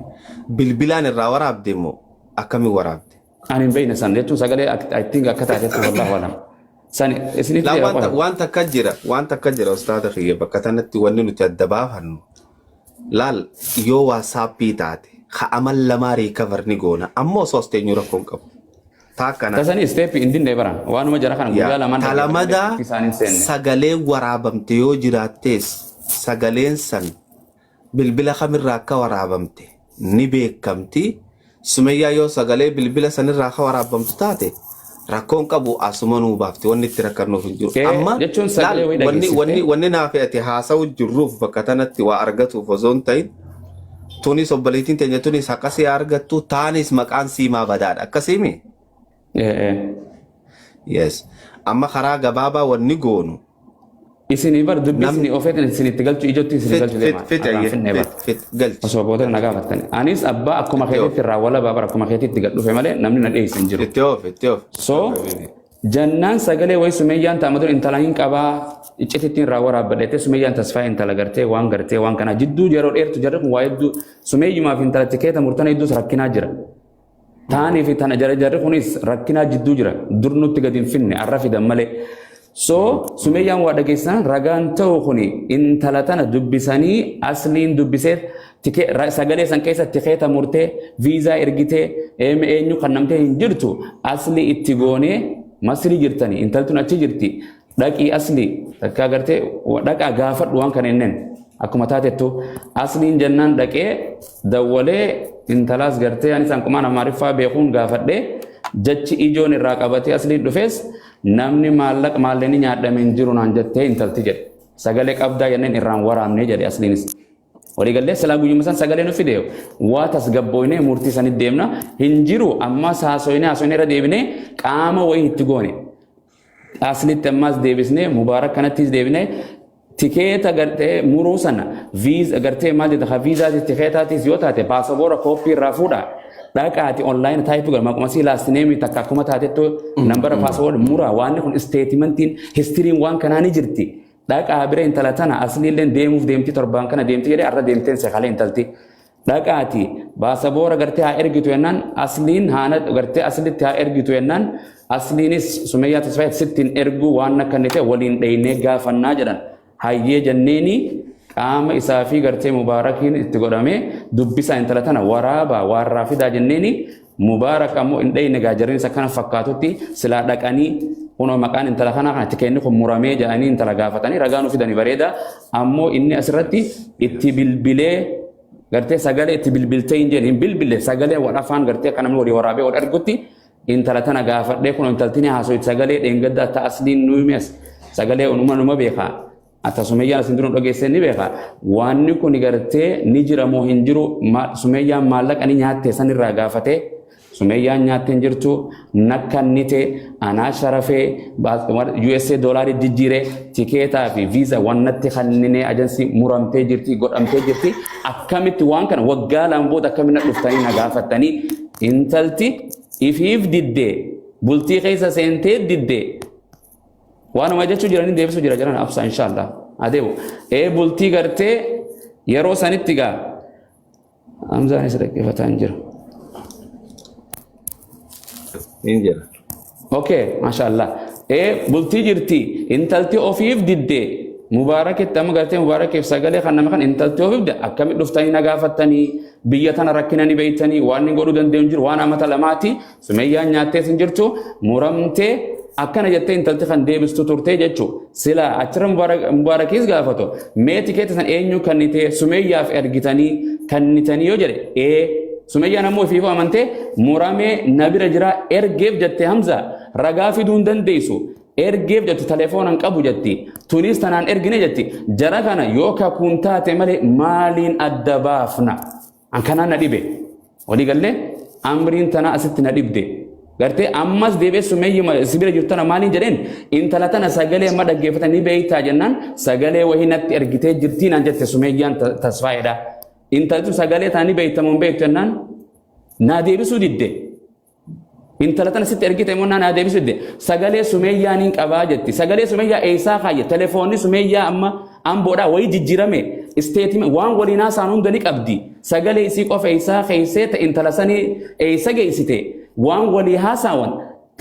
Bilbilaan irraa waraabde moo akkamiin waraabde? Ani hin beekne san jechuun sagalee I think akka taatetti wallahu alam. San isinitti Laa jira wanta qofa. wanta akka jira wanta akka jira ustaada kiyya bakka tanatti wanni nuti adda baafannu laal yoo WhatsAppii taate ka'aman lamaa recover ni goona ammoo osoo as teenyu rakkoo hin qabu. Taa kana Tasanii step hin dinne baran waanuma jara kana guyyaa yaa lamaan dhaggeeffadhe talamadaa isaan hin seenne. sagalee waraabamte yoo jiraattees sagaleen san bilbila kamirraa akka waraabamte ni beekamti. Sumayyaa yoo sagalee bilbila sanirraa akka waraabamtu taate rakkoon qabu asuma nuu baafti wanni itti rakkannuuf hin jiru. Amma Jechuun laal sagalee wayii wanni wanni dhageessifte. wanni naaf ati haasa'u jirruuf bakka tanatti waa argatuuf osoo hin ta'in tunis obboleettiin teenya tunis akkasii argattu taanis maqaan siimaa badaadha akkasiimi. Yes. Amma karaa gabaabaa wanni goonu Isinii bar dubbii nam isinii ofeetiin isinitti galchu ijotti isinii fit galchu fit deema. fit Arraan ayyee finnee bar. fit fit galchi. Osoo booda na gaafattani. Anis abbaa akkuma Itti oof keetitti irraa walabaa bara akkuma keetitti gad dhufe malee namni na dhiyeesse hin jiru. itti oof itti oof. So jannaan sagalee wayii Sumeyyaan taamatu intala hin qabaa iccitittiin irraa waraabbadheette Sumeyyaan Tasfaayee intala gartee waan gartee waan kanaa jidduu yeroo dheertu jarri kun waa hedduu Sumeyyumaa fi intala tikeeta murtana hedduus rakkinaa jira. Taanii fi tana jara jarri kunis rakkinaa jidduu jira. Dur nutti gadi hin finne arra fidan malee. So Sumeyyaan waa dhageessan ragaan ta'u kuni intala tana dubbisanii asliin dubbisee sagalee san keessa tikeeta murtee viizaa ergitee eenyu kan namtee hin jirtu asli itti goonee masrii jirtanii intaltun achi jirti dhaqii asli takkaa gartee dhaqaa gaafadhu waan kana inneen akkuma taatettu asliin jennaan dhaqee dawwalee intalaas gartee ani isaan qumaan amaariffaa beekuun gaafadhee jechi ijoon irraa qabatee asliin dhufees namni maallaqa maallaqni nyaadhame hin jiru naan jettee intalti jedhe sagalee qabdaa jenneen irraan waraabnee jedhe asliinis. Waliigallee silaa guyyuma san sagalee nu fide waa tasgabbooynee murtii sanitti deemna hin jiru ammas haasoynee haasoynee irra deebinee qaama wayii itti goone. Aslitti ammas deebisnee mubaarak kanattis deebinee tikeeta gartee muruu sana viiza gartee maal jedha viizaatis tikeetaatis yoo taate paasapoora kooppii irraa fuudha. Dhaqaati online type godha maquma sii last name takka akkuma taatettu nambara paasapoora muraa waan kun statementiin historyn waan kanaa ni jirti. Dhaqaa bira intala tana asliillee deemuuf deemti torbaan kana deemti jedhee arra deemteen sekalee intalti. Dhaqaati baasaboora gartee haa ergitu jennaan asliin haana gartee aslitti haa ergitu jennaan asliinis Sumayyaa Tasfaayee sittiin erguu waan akka inni ta'e waliin dhaynee gaafannaa jedhan. Hayyee jenneeni qaama isaa fi gartee Mubaarakiin itti godhamee dubbisaa intala tana waraabaa waarraa fidaa jenneeni Mubaarak ammoo hin dhayne gaa jarriin akkana fakkaatutti silaa dhaqanii kunoo maqaan intala kanaa kana tikeenni kun muramee jedhanii intala gaafatanii ragaa nu fidanii bareeda ammoo inni asirratti itti bilbilee gartee sagalee itti bilbiltee hin jedhin hin bilbille sagalee wal afaan gartee akka namni walii waraabee wal argutti intala tana gaafadhee kun intalti ni haasoyti sagalee dheengaddaa ta asliin nu himes sagalee unuma numa beekaa Ata Sumeyyaan asin dura dhageessee ni beeka. Waanni kun gartee ni jira moo hin jiru Sumeyyaan maallaqa ni nyaatte sanirraa gaafatee Sumeyyaan nyaatte hin jirtu nakkannite anaa sharafee USA doolaarii jijjiire tikeetaa fi viiza wannatti kanninee ajansii muramtee jirti godhamtee jirti akkamitti waan kana waggaa lama booda akkamitti na dhuftanii na gaafattanii intalti ifiif diddee bultii keessa seentee diddee Waanuma jechuu jiranii deebisuu jira jiran absa inshallah. Adeemu. Ee bultii gartee yeroo sanitti gaa Hamzaan isa dhaggeeffataa hin jiru. Hin jira. Okay, mashallah. Ee bultii jirti intalti ofiif didde Mubaarakitti amma gartee Mubaarakiif sagalee kan nama kan intalti ofiif didde akkamitti dhuftanii na gaafattanii biyya tana rakkina ni beektanii waan inni godhuu danda'u hin jiru waan amata lamaati Sumeyyaan nyaattees hin jirtu muramtee akkana jettee intalti kan deebistu turtee jechu sila achirra Mubaarakiis gaafatu mee tikeeta san eenyu kannitee Sumeyyaaf ergitanii kannitanii yoo jedhe ee Sumeyyaan ammoo ifiifuu amantee muramee na bira jira ergeef jettee Hamza ragaa fiduu hin dandeessu ergeef jetti telefoona hin qabu jetti tunis tanaan ergine jetti jara kana yoo kakuun taate malee maaliin adda baafna An kanaan na dhibe. Walii gallee amriin tanaa asitti na dhibde. Gartee ammas deebi'ee sumeeyyuma si bira jirtu tana maaliin jedheen intala tana sagalee amma dhaggeeffatan ni beektaa jennaan sagalee wahii natti ergitee jirtii naan jette sumeeyyaan tasfaa'eedha. Intalli tun sagalee tana ni beekta moo hin beektu jennaan naa deebisuu didde. Intala tana sitti ergite immoo naa deebisu didde. Sagalee sumeeyyaa niin qabaa jetti. Sagalee sumeeyyaa eessaa kaayye? Telefoonni sumeeyyaa amma amboodhaa wayii jijjiirame. Isteetime waan waliin haasa'an hunda ni qabdi. Sagalee isii qofa eessaa keessee ta intala sanii eessa geessite? Waan walii haasa'an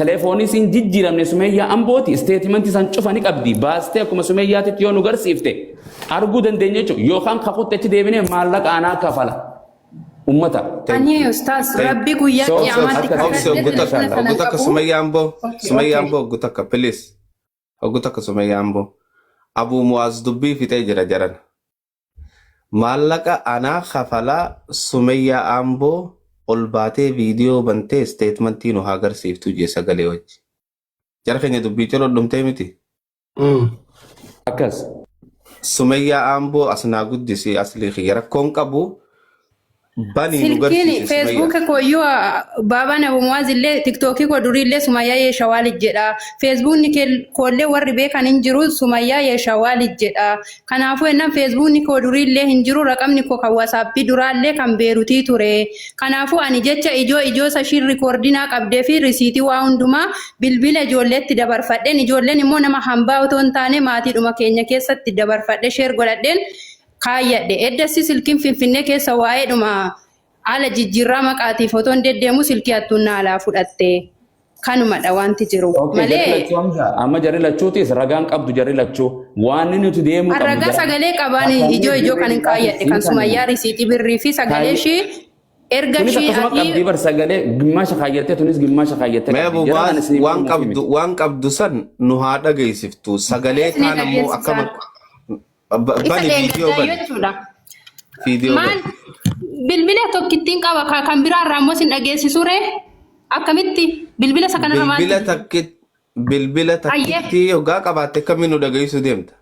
telefoonni isiin jijjiiramne sumeeyyaa ambooti isteetimentii san cufa ni qabdi. Baastee akkuma sumeeyyaatitti yoo nu garsiifte arguu dandeenya jechuudha. Yookaan kakutti achi deebinee maallaqa anaa kafala. Ummata. Thank Ani you. ustaas Thank rabbi guyyaa So, Obse qiyaamaatti akkas obse kakadhe oggu takka telefona inshallah. sana oggu takka qabu. Sumayyaa Amboo Okay, Sumayyaa okay. Amboo oggu takka please oggu takka Sumayyaa Amboo Abuu Muwaaz dubbii fixee jira jaran maallaqa anaa kafalaa Sumayyaa Amboo ol baatee viidiyoo bantee isteetmentii nu haa agarsiiftu jee sagalee wajji jara keenya dubbii ciroo dhumtee miti Akkas. Sumayyaa Amboo as naa guddisi aslii kiyya rakkoon qabu banii nu Silkiin garsiisi Sumayyaa. feesbuuka kooyyuu baabaan Abu Muwaaz illee tiktookii koo durii illee Sumayyaa Yeeshawaalit jedha. Feesbuukni koollee warri beekan hin jiru Sumayyaa Yeeshawaalit jedha. Kanaafuu ennaan feesbuukni koo durii illee hin jiru raqamni koo kan wasaappii duraallee kan Beerutii ture. Kanaafuu ani jecha ijoo ijoo ishiin rikoordinaa qabdee fi risiitii waa hundumaa bilbila ijoolleetti dabarfadheen ijoolleen immoo nama hambaa otoo hin taane maatiidhuma keenya keessatti dabarfadhe sheer godhadheen kaayyadhe. Eddassi silkiin Finfinnee keessa waa'eedhuma haala jijjiirraa maqaatiif otoo hin deddeemu silkii hattuun na alaa fudhatte. Kanumadha wanti jiru. Okay, jarri Malee lachuu Hamza. Amma jarri lachuutis ragaan qabdu jarri lachuu. Waan inni nuti deemuu qabnu ragaa jara. sagalee qabaan Kakanii ijoo ijoo birrii kan hin dhiqaa kaayyadhe kan sii Sumayyaa risiitii birrii fi sagalee Kaayye. ishii erga Tunis ishii akkasuma ati qabdii bar sagalee gimmaasha kaayyattee tunis gimmaasha kaayyattee Mee qabdi. Abu Jara kana Muwaaz isinii waan mormuufi qabdu miti. waan qabdu san nu haa dhageessiftu sagalee isinii kaan ammoo dhageessisaa. akkama Isa bani viidiyoo dheengaddaa bani jechuudha. viidiyoo Maal bani. bilbila tokkittiin qaba kan biraa irraa immoo isin dhageessisu ree akkamitti bilbila isa kanarra maaltu Bilbila jira? takkit bilbila Ayyee takkittii hoggaa qabaatte akkamiin nu dhageessuu deemta?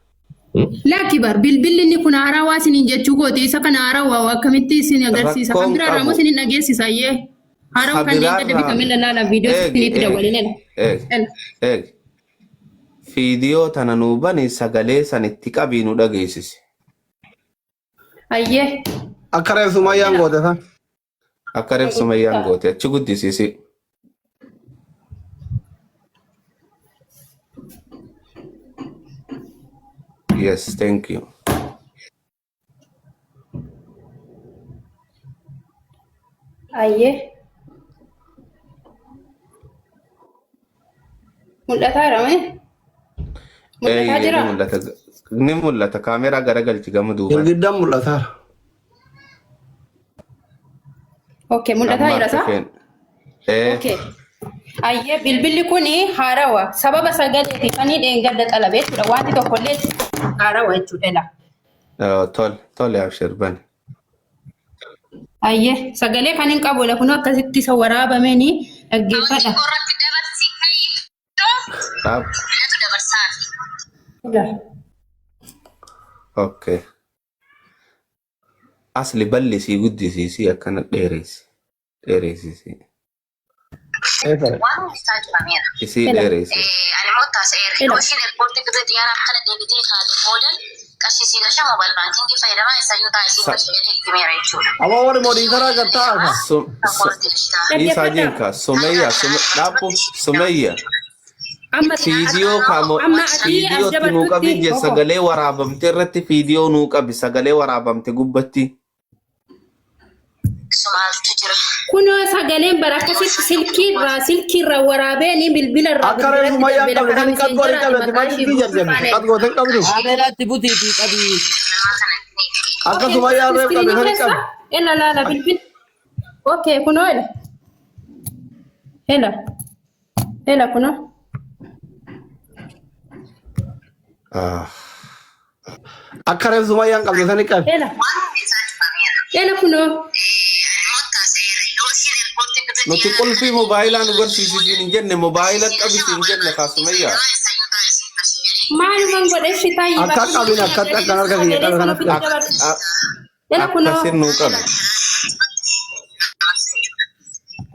Lakki bar bilbilli inni kun haarawaa isiniin jechuu kooti isa kana haarawaa akkamitti isin agarsiisa kan Rakkoon biraa irraa immoo qabu isinin dhageessisa ayyee haarawaa ka kan dheengadda biraarraa bitame lallaala viidiyoo eegi isinitti eegi dawwalinedha. eegi eegi fiidiyoo tana nuu bani sagalee san itti qabii nu dhageessisi. Ayyee. Akka reef Sumayyaan goote san. Akka reef Sumayyaan goote achi guddisiisi. Yes, thank you. Ayyee. Mul'ataa jira mee? Mul'ataa Eeyyee ni jira? mul'ata. Ni mul'ata. Kaameeraa garagalchi gama duubaan. Girgiddaan mul'ataara. Okay, mul'ataa Amma jira harka saa? keen. Ee. Okay. Ayyee bilbilli kun haarawa. Sababa sagaleetiif ani dheengadda xalabe jechuudha. Wanti tokkollee haarawa jechuudha la. Tole tole abshir bani. Ayyee sagalee kan hin qabu kun akkasitti isa waraabameen dhaggeeffadha. Dhaab. Okay. Asli bal'isii guddisiisii akkana dheeressi. Dheeressisii. Isii Ela. dheeressi. Ela. Amma warri moodiitaraa gad taa'aa ka. Isaa Dhaggeeffadha. jenka Sumayya dhaabbu Sumayya. Amma Fiidiyoo kaamo amma ati as fiidiyootti nuu qabi dabartutti je oho. sagalee waraabamte irratti fiidiyoo nuu qabi sagalee waraabamte gubbatti. Kunoo sagaleen bara akkasitti silkiirraa waraabeen bilbila irraa Akka reefu bilbilatti Sumayyaan darbee qabde lafa sani qad godhi miseenjeraati qabde maqaa maal ishii sitti guutuu jarjarti faana qad goote hin qabdu. Kaameeraatti butiitii qabii. Akka Okay, Sumayyaan reefu qabde iskiriinii sani keessa qabi. ela laala bilbil. Okay, kunoo ela. Ela. Ela kunoo. Ah. Akka reefu Sumayyaan qabde sani qabi. Ela. Ela kunoo. Nuti qulfii mobaayilaa nu garsiisisiin hin jenne mobaayila qabisi hin jenne kaa Sumayyaa. Maaluman godhe shi taayii Akka bakka qabin akkatti akkan harka kiyya sagalee qabe sana kanatti ofitti qabi. dabarsu. Ela kunoo. Akkasin nuu qabi.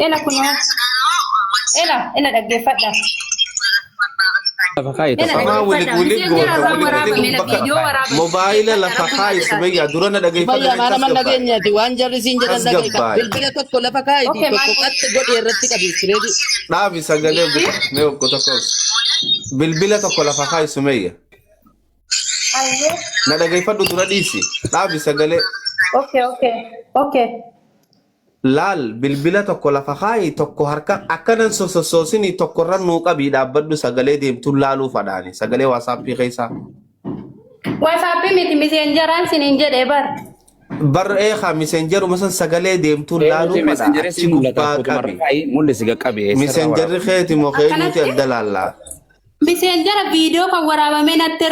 Ela kunoo. Ela ela dhaggeeffadha. Lafa kaayi Ela tokko. Amaa wili dhaggeeffadha. wili Miseenjera goota irraa wili wili waraabame ela bakka viidiyoo waraabame mobaayila dhaggeeffadha lafa rabbuma kaayi jedhaati. Sumayyaa dura na dhageeffadhu Sumayyaa mee maal amal tasgabbaa'e. dhageenyaati waan jarri siin jedhan dhaga'i ka Tasgabbaa'e. bilbila tokko lafa kaa'itii Okay, tokko maal qaxxi godhi irratti qabi sireedi. Dhaabi sagalee buta mee obbo tokko obsi. Bilbila tokko lafa kaayi Sumayya. Ayyee. Na dhageeffadhu dura dhiisi. Dhaabi sagalee. Okay, okay. Okay. Laal bilbila tokko lafa kaayi tokko harka akkanan sosossoosinii tokkorra nuu qabii dhaabbadhu sagalee deemtuun laaluu fadhaani sagalee waasaappii keessaa. Waasaappii miti miseenjeraan siniin jedhee bar. Bar eekaa miseenjeruma san sagalee deemtuun laaluu Nuti fadha meseenjerii achi si mul'ata gubbaa fotomarra qabi. kaayi mul'isi qaqqabi eessarraa Miseenjerri waraabame. keeti moo keenyuti Akkanatti adda laallaa. miseenjera viidiyoo kan waraabame natti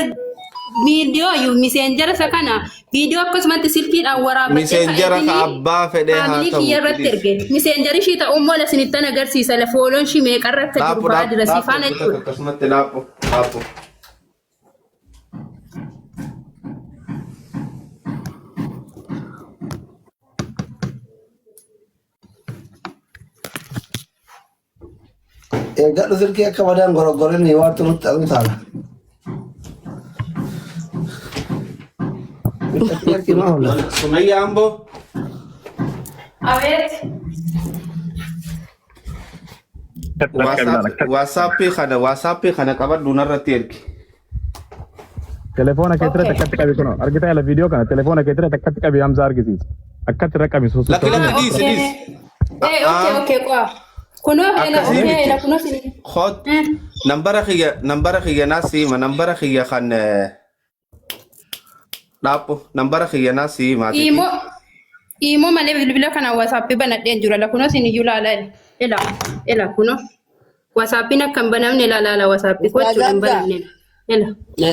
viidiyoo iyyuu miseenjera isa kana viidiyoo akkasumatti silkiidhaan waraabadhee Miseenjera ka ka'eetiin abbaa fedhee haa faamilii ta'u kiyya irratti please. erge. Miseenjeri ishii ta'uu immoo isinittan agarsiisa. Lafooloon ishii meeqarra akka jiru Dhaabbu fa'aa dhaabbu jira si dhaabbu faana obbo takka jechuudha. akkasumatti dhaabbu dhaabbu. Eeggadhu silkii akka madaan goroggorinni waan turutti aduu taala. Harki maa hollata? Sumayyaa amboo Abeet. waasaappii kana qabadhu narratti ergi. Telefoona keetirratti Okay. akkatti qabi kunoo argita yala viidiyoo kana telefoona keetirratti akkatti qabi Hamza argisiisa. Akkatti irra qabi Lakki lakki Ah, dhiisi okay. dhiisi. Eh, okay, okay, qo'a. Kunoo ela, Akkasii okay, miti. ela, kunoo sin. Hot nambara kiyya naa siima nambara kiyya kan dhaabbu nambara kiyya naa siimaatiti. Imoo, imoo malee bilbila kana wasaappii banadheen jira. La kunoo sin iyyuu laala ela. Ela, ela kunoo. Wasaappiin akka hin banamne laala la wasaappii Ustaaz gochuun hin Hamza banamne. Ela.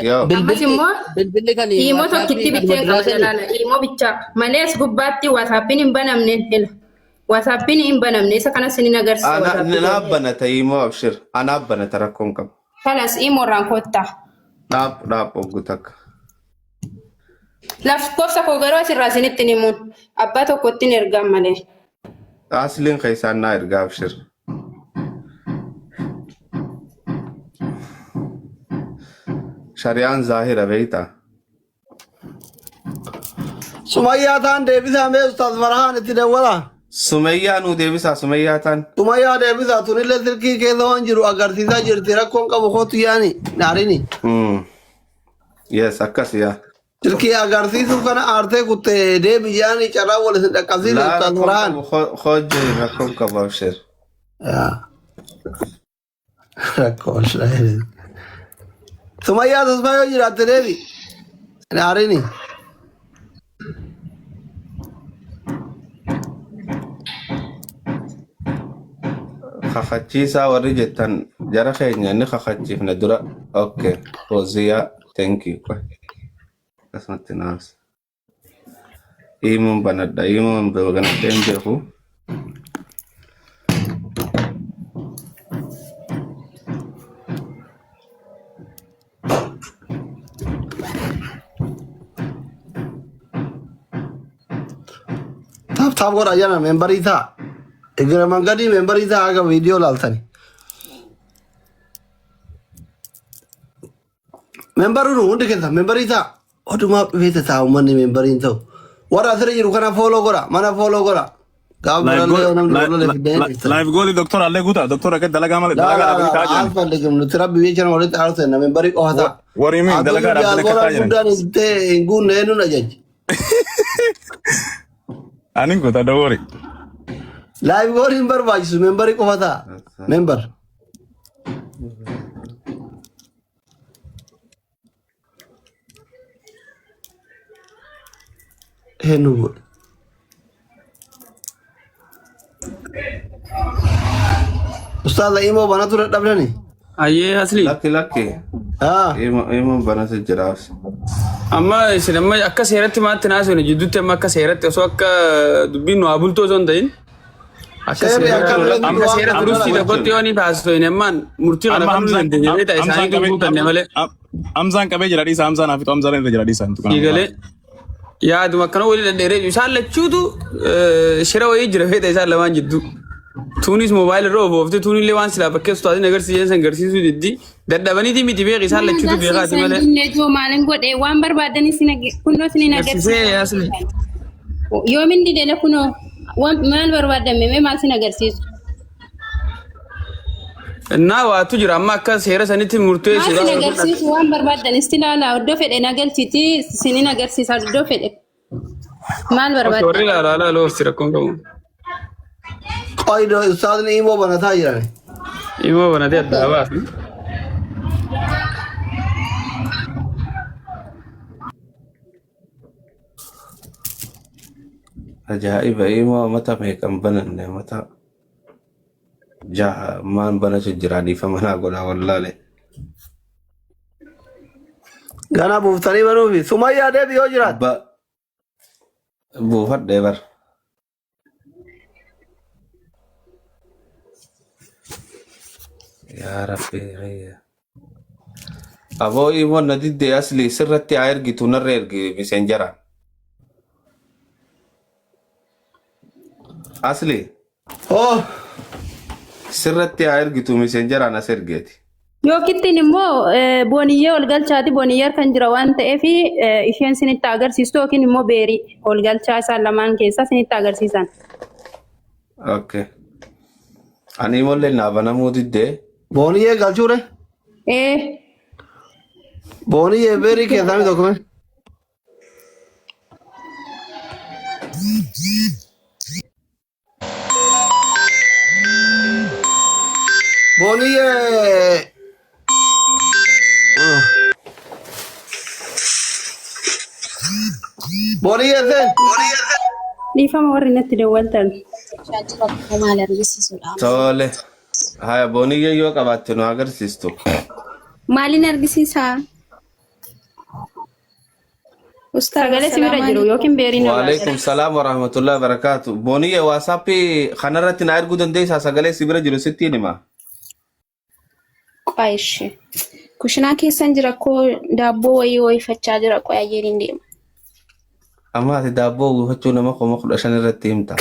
Yoo. Ammas bilbilli immoo bilbilli kan imoo tokkitti waasappii kan bitteen muduraa qaba sani laala. Imoo bichaa malee as gubbaatti wasaappiin hin banamne. Ela. Wasaappiin hin banamne. Isa kanas sin agarsiisa Ana wasaappii naa koo. banata imoo abshir anaa banata rakkoon qabu. Kalas imoo irraan kottaa. Dhaabbu dhaabbu obbo takka. Lakkoofsa koo garuu asirraa isinitti hin himuun abbaa tokkotti hin ergaan malee. Asliin keessaan naa ergaa abshir. Shari'aan zaahira beektaa. Sumayyaa taan deebisaa mee Ustaaz Farhaan itti dawwalaa. Sumayyaa nuu deebisaa Sumayyaa taan. Sumayyaa deebisaa tunillee silkii keessa waan jiru agarsiisaa jirti rakkoon qabu kootu yaani naarini. Yes akkas yaa. Silkii agarsiisuu kana aartee kuttee deebi jedhanii carraa wal isin dhaqqabsiise Laa Ustaaz rakkoon Farhaan. qabu hojii rakkoon qabu abshir. Yaa, Rakkoo wallaahi. Sumayyaa tasfaa yoo jiraatte deebi. Hin aarini. Kakachiisaa warri jettan jara keenya ni kakachiifne dura. Okay. Fooziyaa thank you. Akkasumatti naas. Himuun banadha. Himuun banadhee hin beeku. Taap taap godha jana membarii ta'a. Egira mangadii membarii ta'a haga viidiyoo laaltani. Membaruu hundi keessa membarii ta'a. Odumaaf dhufeeta ta'a uummanni membariin ta'u. Warra asirra jiru kana fooloo godha. Mana fooloo godha. Gaafa Live birallee yoo goal namni wal lole fiddanii dhuftan. live goal doktora allee guutaa doktora akka dalagaa malee Laa dalagaa laa dhaabanii laa taa'aa jiran. alfallikum nuti rabbi biyya kana walitti aarsu jenna membarii qofa ta'a. What do you mean Haa dalagaa tolu dhaabanii akka diyaaspooraan taa'aa jiran? guddaan itti hin guunne eenyuun ajaji. Anin guutaa don't worry. Live goal hin barbaachisu membarii qofa ta'a. Membar. Eenyu godhe? Ustaaza imoo banatu dadhabdani? Ayyee asli. Lakki lakki. Haa. Himuun banatu jiraaf. Amma isin amma akka seeratti maatti naasofne jidduutti amma akka seeratti osoo akka dubbiin nu haa bultoo osoo hin ta'in akka Seerri seera akka akka biratti waan seera kana turistii dalagu. tokkotti yoo ni taasifne ammaan murtii kana Amma kennuu Hamzaan dandeenya beektaa Hamzaan isaaniitu qabee guutanne malee. Hamzaan qabee jira dhiisa Hamzaan hafitu Hamzaan irra jira dhiisa. Siigalee yaaduma akkana walii dhadheeree jiru isaan lachuutu shira wayii jira feeta isaan lamaan jidduu. Tuunis moobaayil irra ofoofte tuunillee waan silaa bakkeessu taateen agarsiisan san agarsiisuu diddi dadhabaniiti miti beeki isaan Kun lachuutu beekaati agarsiisan malee. jennee joo maalin godhe waan barbaadan isin kunoo isin Agarsiisee agarsiisa. asli. Yoomin didele kunoo waan maal barbaadan mee maal isin agarsiisu? Innaa waatu jira amma akka seera sanitti Maal murteessuudha. isin agarsiisu waan barbaadan isti ilaala iddoo fedhe na galchiti isinin agarsiisa iddoo fedhe. Maal Warri barbaadan? ilaalaa ilaalaa obsi rakkoon qabu. Qoydo ustaazni imoo banataa jiran. Imoo banatee addaa baasi. Ajaa'iba himoo mata meeqan bananne mata jaha maan banatu jira dhiifama naa godhaa wallaale. Ganaa buuftanii banuufi. Sumayyaa deebi yoo jiraat. Ba buufadhee bar. Yaa Rabbi. Aboo imoon na diddee asli sirratti haa ergitu narra ergi miseenjaraan. Asli Oh. sirratti haa ergitu miseenjaraan as ergeeti. Yookittiin immoo booniyyee ol galchaati. Booniyyee kan jira waan ta'eef isheen sinitti agarsiistu yookiin immoo beerii ol galchaa isaan lamaan keessaa sinitti agarsiisan. Okay. Ani imollee naa banamuu diddee. Booniyyee galchuure? Ee Booniyyee beerii keessaa tokko mee? Booniyyee. Booniyyee seen. Dhiifama warri natti dawwaltan. Maal argisiisuudha? Tole. Haya booniyyee yoo qabaatte nu agarsiistu. Maaliin argisiisaa? Ustaaz, Sagalee si bira assalaamu jiru alaikum. yookiin beeriin irraa Waalaikum salaam wa rahmatullahi wa barakaatu. Booniyyee waasaappii kanarratti na erguu dandeessaa sagalee si bira jiru sittiin hima. Qo'a ishee. Kushinaa keessan jira koo daabboo wayii wayifachaa jira qo'a ayyeen deema. Amma ati daabboo guufachuu nama 15,000 irratti himta.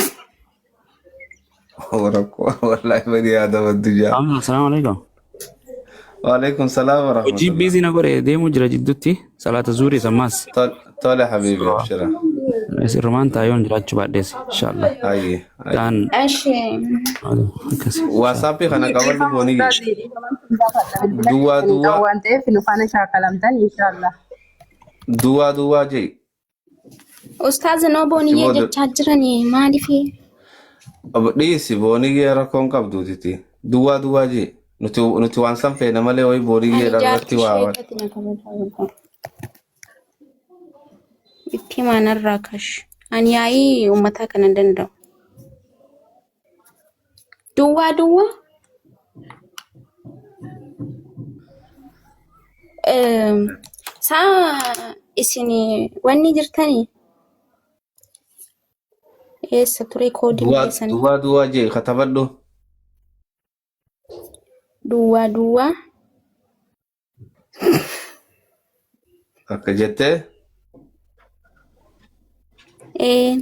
Rakkoo wallaahi bani yaadama addunyaa. Amma assalaamu alaikum. Waalaikum salaam wa Hojii rahmatullah. biizii na godhe deemuu jira jidduutti salaata zuurii sammaas. Tole habiibi abshira. Sirrumaan taayoon jiraachuu baadhees inshallah. Ayye. Taan Ishee. akkasi. Waasaappii kana qabadhu Dhiifama booniyye. ustaazi dhiifama gaafadha bilbila Duwwaa keessan hin qabu duwwaa waan ta'eef nu faana shaakalamtan inshaallah. Duwwaa duwwaa jee. Ustaaza noo Achi booniyyee booda jechaa jiranii maaliifi? Dhiisi booniyyee rakkoon qabduutiti. Duwwaa duwwaa jee. Nuti waan san feena malee wayi Ani booniyyee irratti jaartii waa waan. sheekati na kabajaa. Itti himaa narraa kash. Ani yaa'ii uummataa kana hin danda'u. Duwwaa duwwaa Sa'a isin wanni jirtanii eessa ture koodiin Duwwaa keessan duwwaa duwwaa jee katabadhu. duwwaa duwwaa Akka jettee ee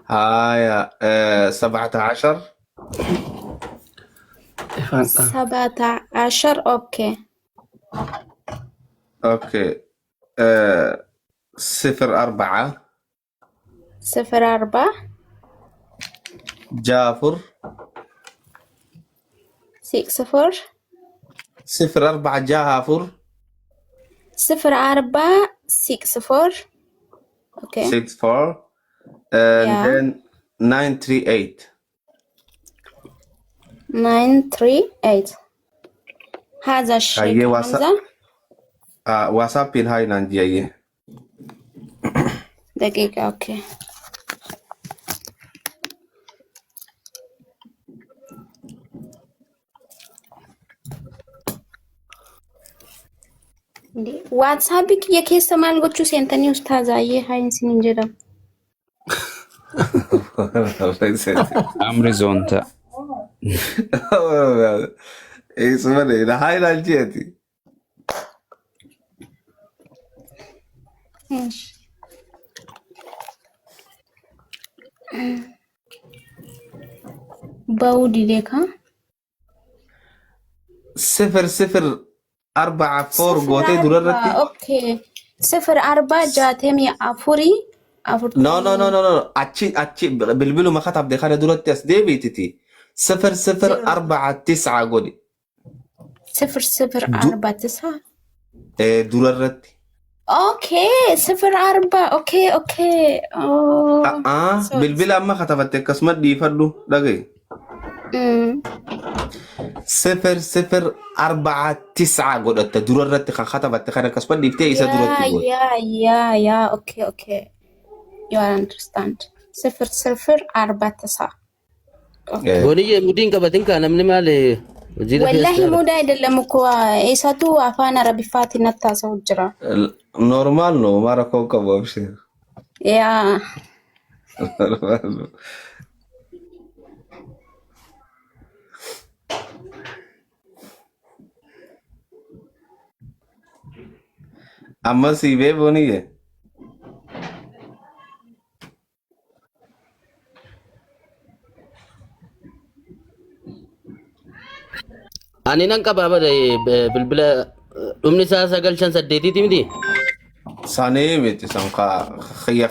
haya 17 17 okay okay 04 04 6 4 6 4 04 6 4 04 6 4 okay 6 4 and yeah then 938. 938 هذا الشيخ Hayyee wasa حمزة WhatsAppiin haa naan ji'ayyee. دقيقة okay. WhatsApp kiyya keessa maal gochuu seentanii ustaazaayyee haa isiniin jedhamu. Amri zoonta. Isuma leena haa naan ji'ati. Ba'uu didee kaa. 0 0 4 4 صفر gootee durarratti. أربعة okay 04 64 No, no, no, 40 no, no. Achi bilbiluma katabde kana duratti as deebiititi. 0 0 0 4 9 godhi. 0 0 Du 4 9 durarratti. okay 04 okay okay oh A'aa sorry bilbila amma katabatte akkasuma dhiifadhu dhaga'i. 0 0 4 9 godhatta durarratti kan katabatte kana akkasuma dhiiftee isa yeah duratti goote. yeah okay you are understand 0 0 4 9 okay. Booniyyee mudiin qabatin kaa namni maal hojii lafee as Wallahi jaalata. muda አይደለም እኮ ኢሳቱ አፋን አረቢፋት ነታሰው ጅራ Normaal no maara koo qabu abshir. yeah Normaal no. Amma sii bee booniyyee. Ani nan qabaa bara bilbila dhumni isaa 958 miti. Sanii miti san xiyya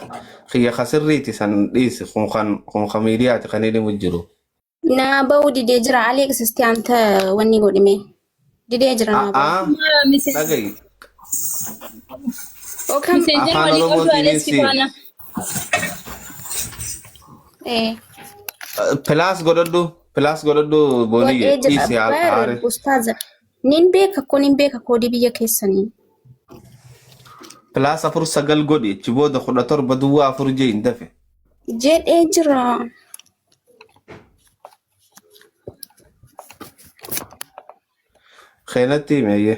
xiyya kasirriiti san dhiisi kun kan kun kan miidiyaati kan inni jiru. ና በው ዲዴ ጅራ አሌክስ እስቲ አንተ ወኒ ጎድሜ ዲዴ ጅራ ና በው A'aa dhaga'i ኦከም Miseenjar afaan walii qooduu Oromootiin Alex si faana. ኤ pilaas godhadhu booniyye godhee jira dhiisi bar haare ustaaza nin beeka ko nin beeka koodii biyya keessanii pilaas 4 9 godhi achi booda 17 04 jee hin dafe. jedhee jira. Keenatti himeeyye.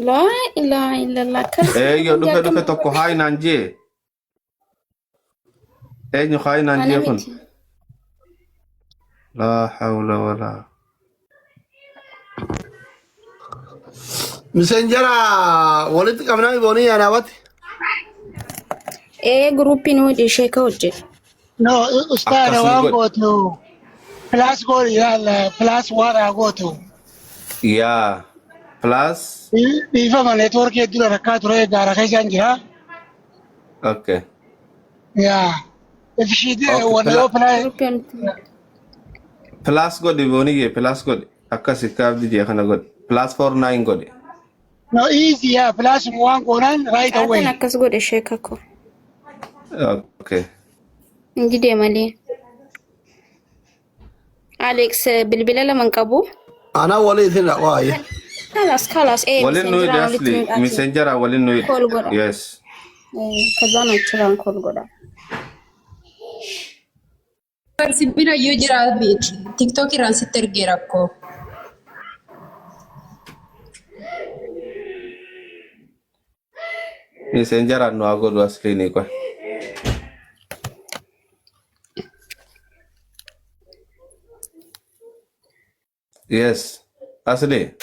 Laa ilaaha illallah akkasii Eeyyoo hundi dhufe akkam dhufe tokko haa naan jee eenyu haa naan ana jee kun miti. laa hawla walaa. Miseenjara walitti qabnaa boonii yaanaawwatti. Ee guruupiin hojii ishee ka hojjetu. No, ustaada Akkasuma waan godhi. gootu plus gooli ilaalla plus waan haa gootu. Yaa pilaas Dhiifama neetwoorkii hedduu rakkaa ture gaara keessaan jira. okay. Yaa. Ifishiitii Okay, wanna yoo plus Guruupiin Plus godhi booniyye plus godhi akkasi kaabdi jee kana godhi plus 49 godhi. No easy yaa flash waan goonaan right away. Caaltuun akkas godhe sheeka ko. Okay. Hin didee malee. Alex bilbila lama hin qabu. Ana wali isin waaye. Kalas kalas ee Waliin nu hidhi messengeraan walitti asli. nu hidhaati. Messengeraa waliin nu hidhi. Call godha. Yes. Kazaan achirraan call godha. Barsi bira iyyuu jira TikTok irraan sitti ergee rakkoo. Messengeraan nu haa godhu asliin qoy. Yes. Asli.